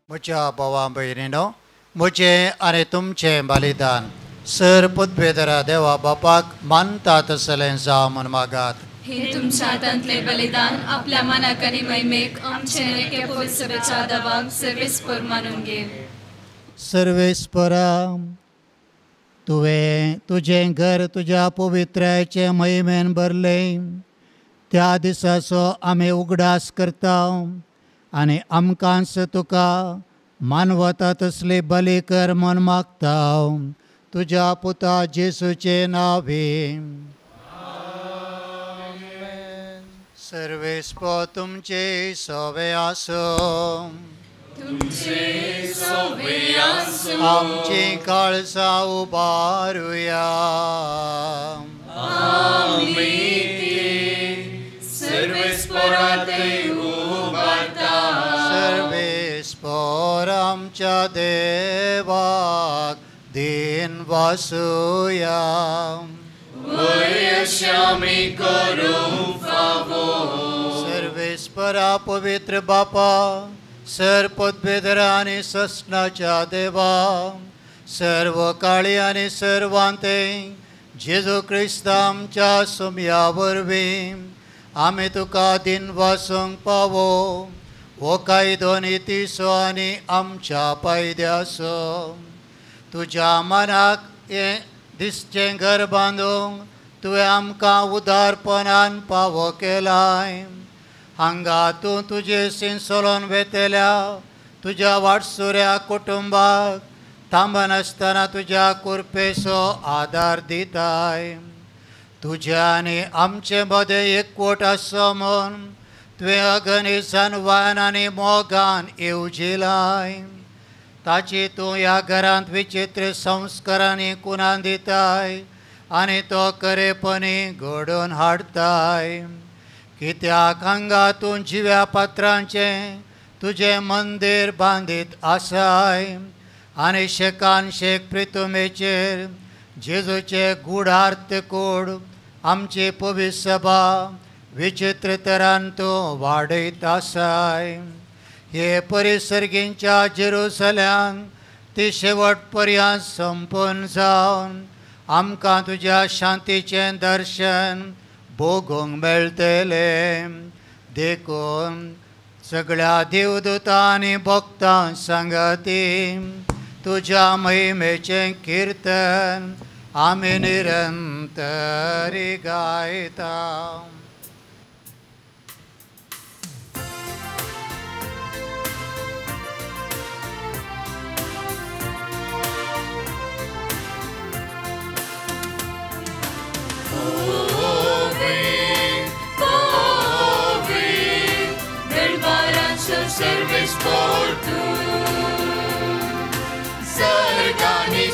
म्हज्या भावा भयणीनो म्हजें आनी तुमचें बलिदान सर पदवेधरा देवा बापाक मानता तसलें जावं म्हूण मागात. हे तुमच्या हातांतले बलिदान आपल्या मनाक आनी महिमेक आमचे एके पवित्र सभेच्या दवाक सर्वेस्पर मानून घे. सर्वेस्परा तुवें तुजें घर तुज्या पवित्रायचे महिमेन भरलें त्या दिसाचो आमी उगडास करता आनी आमकांच तुका मानवता तसली बली कर म्हूण मागता तुज्या पुता जेसूचे नांवे. सर्वेस्पर तुमचे सवे आसूं तुमचे सवे आसूं. आमची काळजां उबारुया आमी ती सर्वेस्परांत उबारता. सर्वेस्पर आमच्या देवाक दीन वासुया वयश्यामी करूं फावो. सर्वेस्परा पवित्र बापा सर पदवेधरा आनी ससनाच्या देवा सर्व काळी आनी सर्वांते जेजू क्रिस्त आमच्या सुमया वरवीं आमी तुका दिन वासूंक पावो हो कायदो नितीचो आनी आमच्या पायद्याचो. तुज्या मनाक हें दिसचें घर बांदूंक तुवें आमकां उदारपणान पावो केलाय. हांगा तूं तुजे सिंसोलोन वेतल्या तुज्या वाटसुऱ्या कुटुंबाक थांबनासतना तुज्या कुरपेचो आदार दिताय. तुज्या आनी आमचे मदें एकवट आसचो म्हूण तुवें अगणी सनवान आनी मोगान येवजिलाय. ताची तूं ह्या घरांत विचित्र संस्कारांनी कुणान दिताय आनी तो खरेपणी घडोवन हाडताय. कित्याक हांगा तूं जिव्या पात्रांचें तुजें मंदीर बांदीत आसाय आनी शेकान शेक प्रितुमेचेर जेजूचे गुढार्थ कोड आमची पवित्र सभा विचित्र तरान तूं वाडयत आसाय. हे परिसर्गींच्या जेरुसल्यान ती शेवट पर्यंत संपूर्ण जावन आमकां तुज्या शांतीचें दर्शन भोगूंक मेळटलें. देखून सगळ्या देवदूतां आनी भक्तां सांगाती तुज्या महिमेचें किर्तन आमी निरंतरी गायता. Service por tu, Sergani.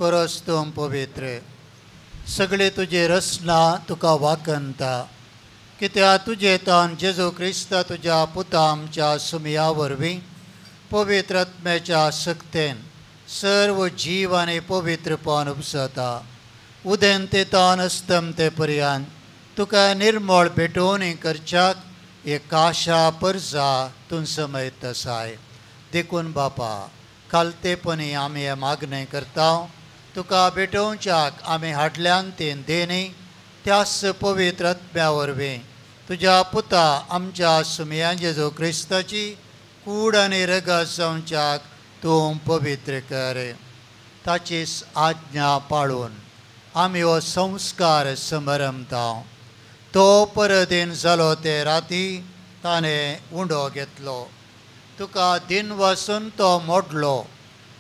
खरोच तूं पवित्र. सगळे तुजे रचना तुका वाकनता, कित्याक तुजे तान जेजू क्रिस्ता तुज्या पुता आमच्या सुमया वरवीं पवित्र आत्म्याच्या सक्तेन सर्व जीव आनी पवित्रपण उपसता. उदेंते तान अस्तमते पर्यंत तुका निर्मळ भेटोवणी करच्याक एक आशा परजा तूं समयत आसाय. देखून बापा खालतेपणी आमी हें मागणें करता, तुका भेटोवच्याक आमी हाडल्यान तीन देणी त्याच पवित्र आत्म्या वरवीं तुज्या पुता आमच्या सुमया जेजू क्रिस्ताची कूड आनी रगत जावच्याक तूं पवित्र कर. ताचीच आज्ञा पाळून आमी हो संस्कार समरमता. तो परदीन जालो ते राती ताणें उंडो घेतलो, तुका दिन वासून तो मोडलो,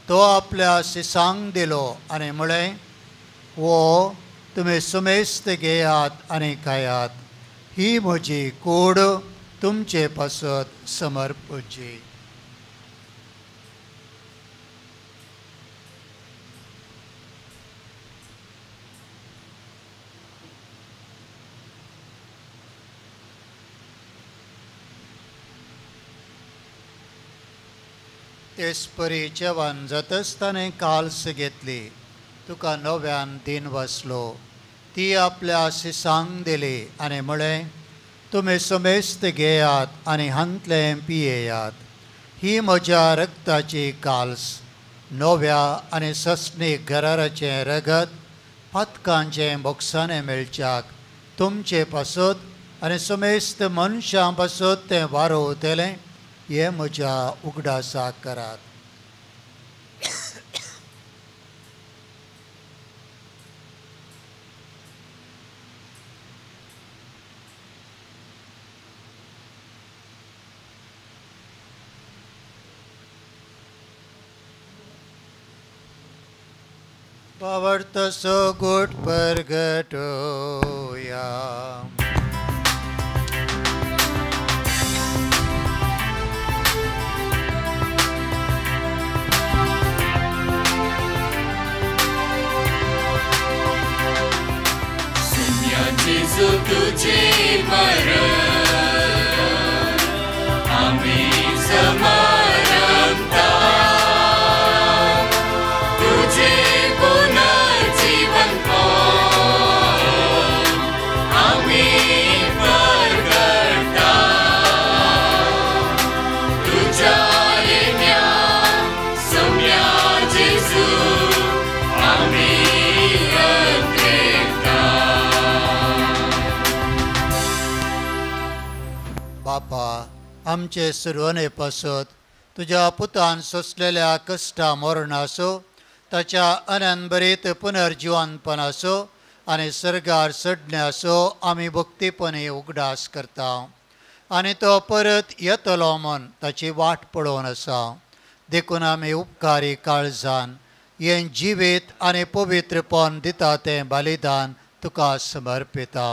तो आपल्या सिसांक दिलो आनी म्हळें, हो तुमी सुमेस्त घेयात आनी खायात, ही म्हजी कूड तुमचे पासत समर्पची. तेच परी जेवण जातच ताणें काल्स घेतली, तुका नव्यान दिन वाचलो, ती आपल्या सिसांक दिली आनी म्हळें, तुमी सुमेस्त घेयात आनी हांतलें पियेयात, ही म्हज्या रक्ताची काल्स, नव्या आनी सस्नीक घराराचें रगत पातकांचें बोक्साणें मेळच्याक तुमचे पासत आनी सुमेस्त मनशां पासत तें वारोवतलें, हें म्हज्या उगडासाक करात. भावार्थाचो गोट परगटोया. जेजू तुझे मरण आमी समारंभता, तुझे पुनर्जीवन आमी परगटा, तुझ्या येण्या सोम्या जेजू आमी. बापा आमचे सुरवणे पासत तुज्या पुतान सोंसलेल्या कश्टा मरणाचो, ताच्या अनंतभरीत पुनर्जिवनपणाचो आनी सर्गार चडण्याचो आमी भक्तीपणी उगडास करता आनी तो परत येतलो म्हूण ताची वाट पळोवन आसा. देखून आमी उपकारी काळजान हें जिवीत आनी पवित्रपण दिता तें बलिदान तुका समर्पिता.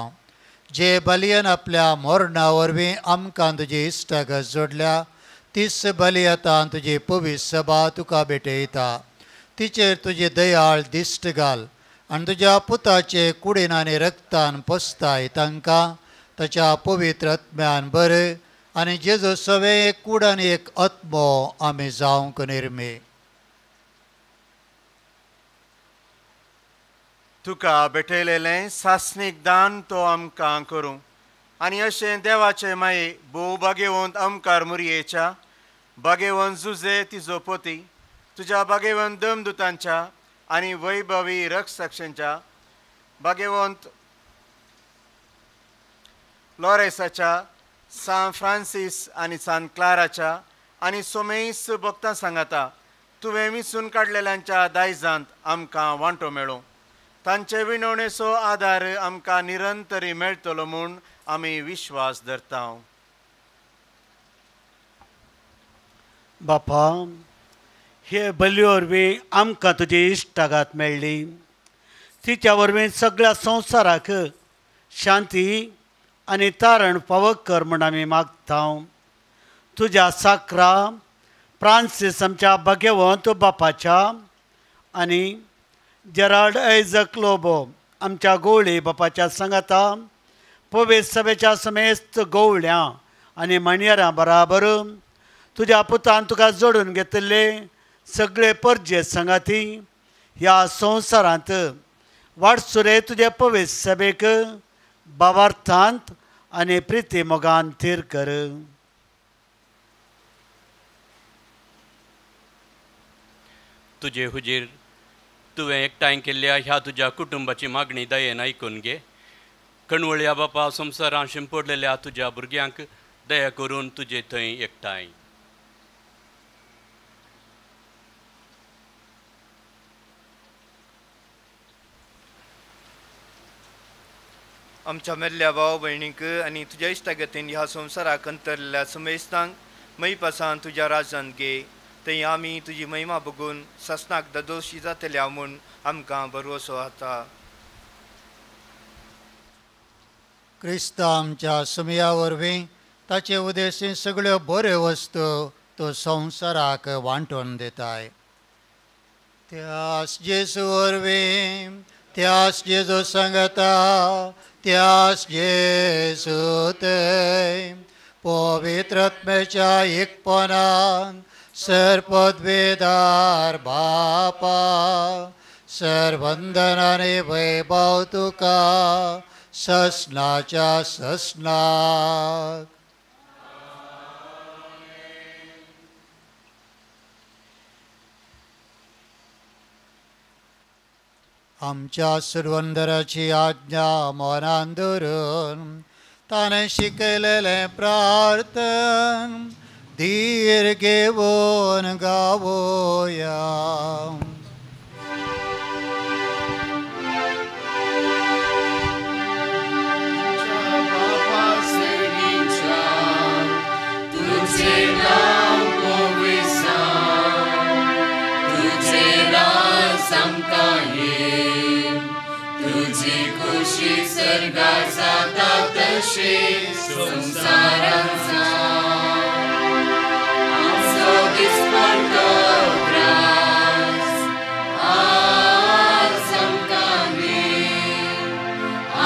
जे बलियन आपल्या मरणा वरवीं आमकां तुजी इश्टागत जोडल्या तीच बली आतां तुजी पवित्र सभा तुका भेटयता. तिचेर तुजी दयाळ दिश्ट घाल आनी तुज्या पुताचे कुडीन आनी रक्तान पोसताय तांकां ताच्या पवित्र आत्म्यान बरें आनी जेजू सवें एक कूड आनी एक आत्मो आमी जावंक निर्मी. तुका भेटयलेलें सासणीक दान तो आमकां करूं आनी अशें देवाचे माये भोव भागेवंत आमकार मुरयेच्या भागेवंत जुजे तिजो पोती तुज्या भागेवंत दमदुतांच्या आनी वैभवी रक्षसाक्षांच्या भागेवंत लॉरेसाच्या सान फ्रांसीस आनी सान क्लाराच्या आनी सोमेस भक्तां सांगाता तुवें विसून काडलेल्यांच्या दायजांत आमकां वांटो मेळूं. तांचे विनवणेचो आदार आमकां निरंतरी मेळटलो म्हूण आमी विश्वास धरता. बापा हे बली वरवीं आमकां तुजी इश्टागात मेळ्ळी, तिच्या वरवीं सगळ्या संवसाराक शांती आनी तारण फावो कर म्हूण आमी मागता. तुज्या साकरा फ्रांसीस आमच्या भाग्यवंत बापाच्या आनी जेराल्ड ऐजक लोबो आमच्या गोवळी बापाच्या सांगाता पवित्र सभेच्या समेस्त गोवळ्यां आनी माणयरां बराबर तुज्या पुतान तुका जोडून घेतिल्ले सगळे परजे सांगाती ह्या संवसारांत वाटसुरे तुजे पवित्र सभेक बावार्थांत आनी प्रिती मोगान थीर कर. तुजे हुजीर तुवें एकठांय केल्ल्या ह्या तुज्या कुटुंबाची मागणी दयेन आयकून घे. कणवळ्या बापा संवसारांत शिंपडलेल्या तुज्या भुरग्यांक दया करून तुजे थंय एकठांय. आमच्या मेल्ल्या भाव भयणींक आनी तुज्या इश्टागतीन ह्या संवसाराक अंतरलेल्या समेस्तांक मैपासान तुज्या राज्यांत घे. थंय आमी तुजी महिमा बघून सासणाक ददोशी जातल्या म्हूण आमकां भरवसो आसा. क्रिस्त आमच्या सुमया वरवीं ताचे उदेशी सगळ्यो बऱ्यो वस्तू तो संवसाराक वांटून दिताय. त्यास जेजू वरवीं, त्यास जेजू सांगता, त्यास जेजू ते पवित्रत्मेच्या एकपणान सर्पद्वेदार बापा सर्वंदनाने वैभव तुका ससनाच्या ससनाक. आमच्या सुरवंदराची आज्ञा मनान धरून ताणें शिकयलेलें प्रार्थन धीर घेवन गावोया. तुझी खुशी सर्गात जाता तशी संवसारांत आमचो दिसपडटो ग्रास आज आमकां दी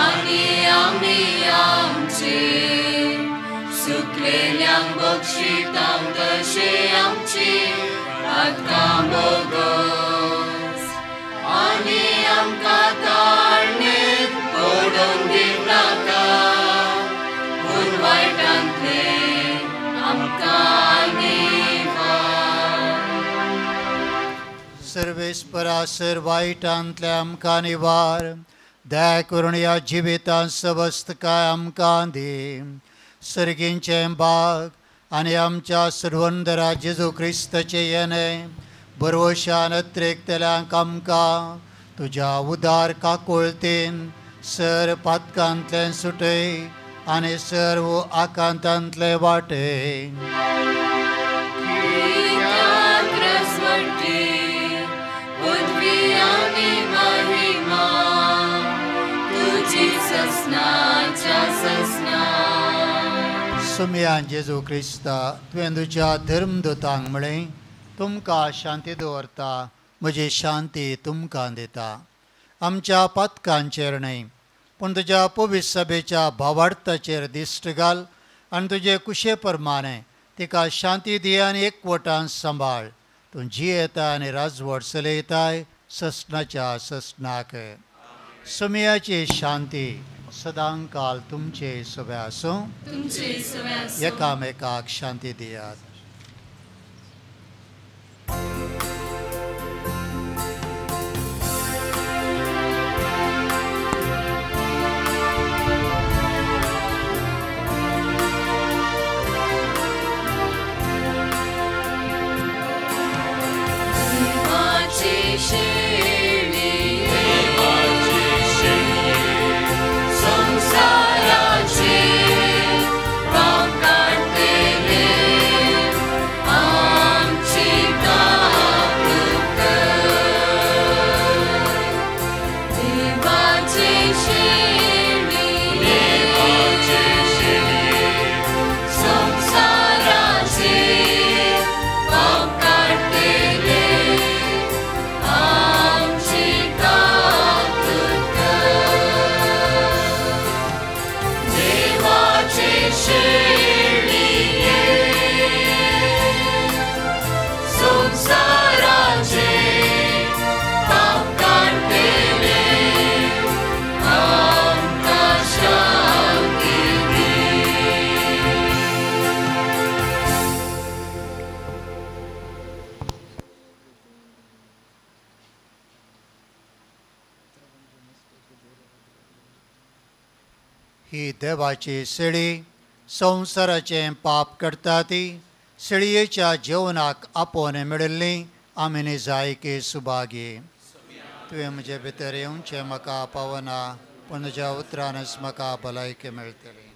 आनी आमी आमचे सुकलेल्यांक बक्षिता तशें आमची पातकां बोगस आनी आमकां ताळणेंत पडून दिवनाका पूण वायटांतलें आमकां निवार. सर्वेस्परा सर वायटांतलें आमकां निवार. दया करून ह्या जिवितांत सवस्तकाय आमकां दी. सर्गींचें बाग आनी आमच्या सर्वंदरा जेजू क्रिस्ताचें येणें भरवशान अत्रेकतल्यांक आमकां तुज्या उदार काकुळतेन सर पातकांतलें सुटय आनी सर्व आकांतांतले वाटे. सुमयान जेजू क्रिस्ता तुवें तुज्या धर्मदूतांक म्हळें तुमकां शांती दवरता, म्हजी शांती तुमकां दिता. आमच्या पातकांचेर न्हय पूण तुज्या पवित्र सभेच्या भावार्थाचेर दिश्ट घाल आनी तुजे कुशे प्रमाणे तिका शांती दी आनी एकवटान सांबाळ. तूं जियेता आनी राजवट चलयताय ससनाच्या ससनाक. सुमयाची शांती सदांकाल तुमचे सभे आसूं. एकामेकाक शांती दियात. संसाराचे पाप काडटले. ही देवाची शेळी संवसाराचें पाप करता ती शेळयेच्या जेवणाक आपोवन मेळिल्ली आमी निजायकी सुभागी. तुवें म्हजे भितर येवचें म्हाका पावना, पूण तुज्या उतरानच म्हाका भलायकी मेळटली.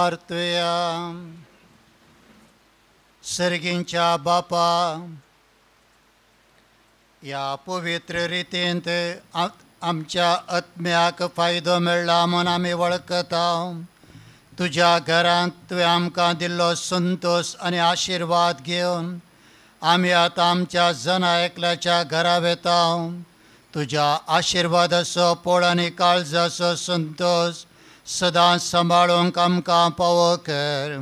प्रार्थुया. सर्गींच्या बापा, ह्या पवित्र रितींत आमच्या आत्म्याक फायदो मेळ्ळा म्हूण आमी वळखता. तुज्या घरांत तुवें आमकां दिल्लो संतोश आनी आशिर्वाद घेवन आमी आतां आमच्या जना एकल्याच्या घरा वेता. तुज्या आशिर्वादाचो पोळ आनी काळजाचो संतोश सदांच सांबाळूंक आमकां पावो कर.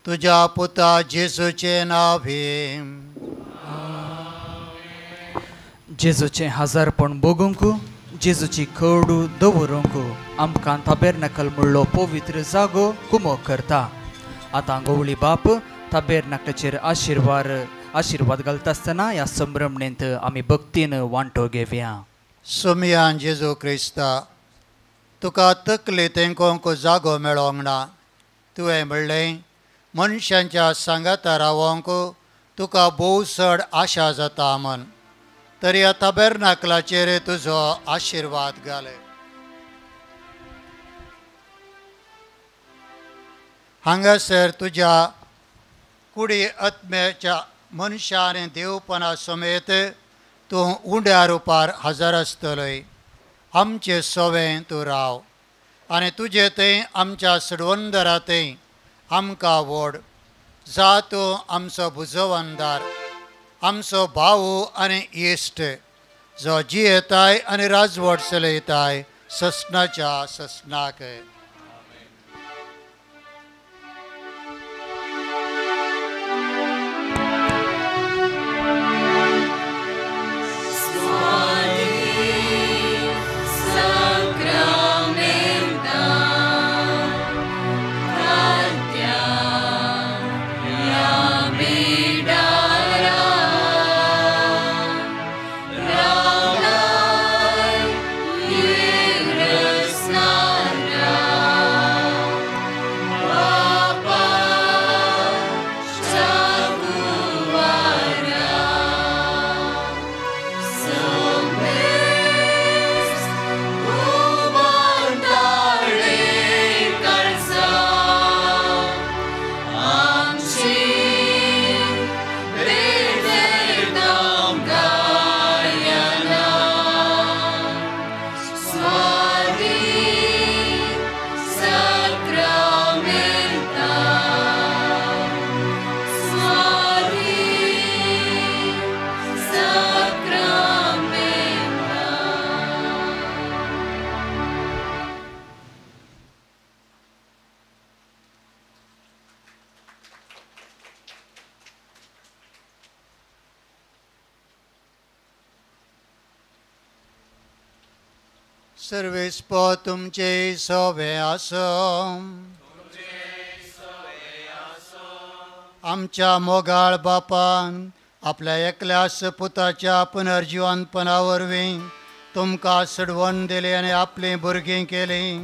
तुज्या पुता जेजूचें नांव. जेजूचें हजारपण भोगूंक, जेजूची खडू दवरूंक आमकां ताबेरनाकल म्हणलो पवित्र जागो कुमो करता. आतां गोवळी बाप ताबेरनाकलाचेर आशिर्वाद घालता आसतना ह्या संभ्रमणेंत आमी भक्तीन वांटो घेवया. सोमयान जेजू क्रिस्ता, तुका तकली तेंकोंक जागो मेळोंक ना. तुवें म्हणलें मनशांच्या सांगाता रावोंक तुका भोव चड आशा जाता म्हण, तरी ह्या ताबेरनाकलाचेर तुजो आशिर्वाद घाले. हांगासर तुज्या कुडी आत्म्याच्या मनशा आनी देवपणा समेत तूं उंड्या रुपार हजर आसतलोय. आमचे सोवें तूं राव आनी तुजे थंय आमच्या सडवंदरा थंय आमकां व्हड जा. तूं आमचो भुजवंदार, आमचो भाऊ आनी इश्ट, जो जियेताय आनी राजवट चलयताय ससनाच्या ससनाक. सर्वेस्पो तुमचे सोवे आसो. आमच्या मोगाळ बापान आपल्या एकल्याच पुताच्या पुनर्जिवनपणा वरवीं तुमकां सडवण दिली आनी आपलीं भुरगीं केलीं.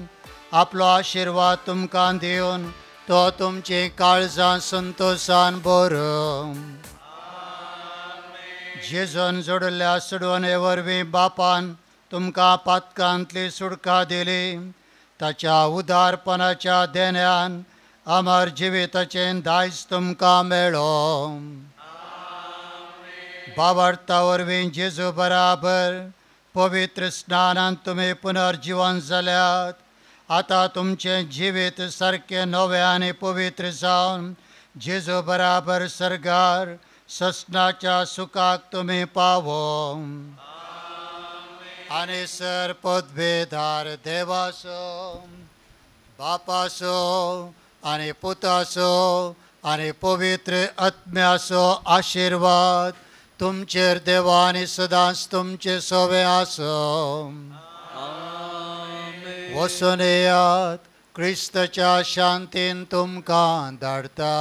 आपलो आशिर्वाद तुमकां दिवन तो तुमचीं काळजां संतोशान बरो. जेजून जोडिल्ल्या सडवणे वरवीं बापान तुमकां पातकांतली सुटका दिली. ताच्या उदारपणाच्या देण्यान अमर जिविताचें दायज तुमकां मेळो. बाबार्था वरवीं जेजू बराबर पवित्र स्नानान तुमी पुनर्जिवन जाल्यात. आतां तुमचें जिवीत सारकें नवें आनी पवित्र जावन जेजू बराबर सर्गार ससनाच्या सुखाक तुमी पावो. आनी सर पदवेदार देवाचो, बापाचो आनी पुताचो आनी पवित्र आत्म्याचो आशिर्वाद तुमचेर देवा आनी सदांच तुमचे सोवे आसो. वचून येयात, क्रिस्ताच्या शांतीन तुमकां धाडटा.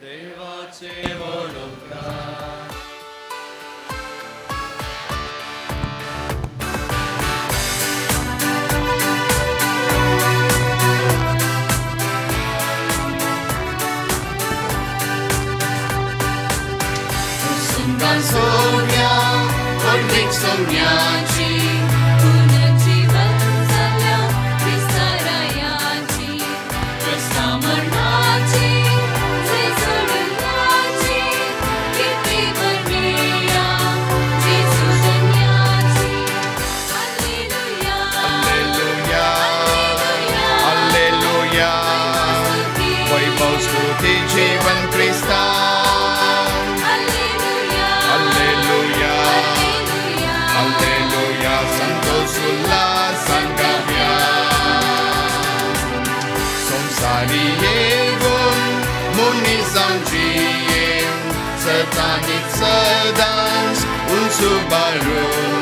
देवाचे व्हड उपकार. सोम्या व्हडवीक सोम्याची पुनर्जीवन जाल्या क्रिस्तारायाची क्रिस्ता आनी सदांच उंचुबारून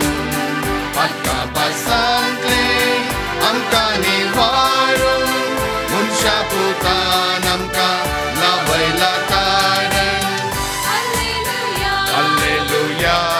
पातका पासांतले आमकां निवारून मनशा पुतान आमकां लावयला तारण. Alleluia,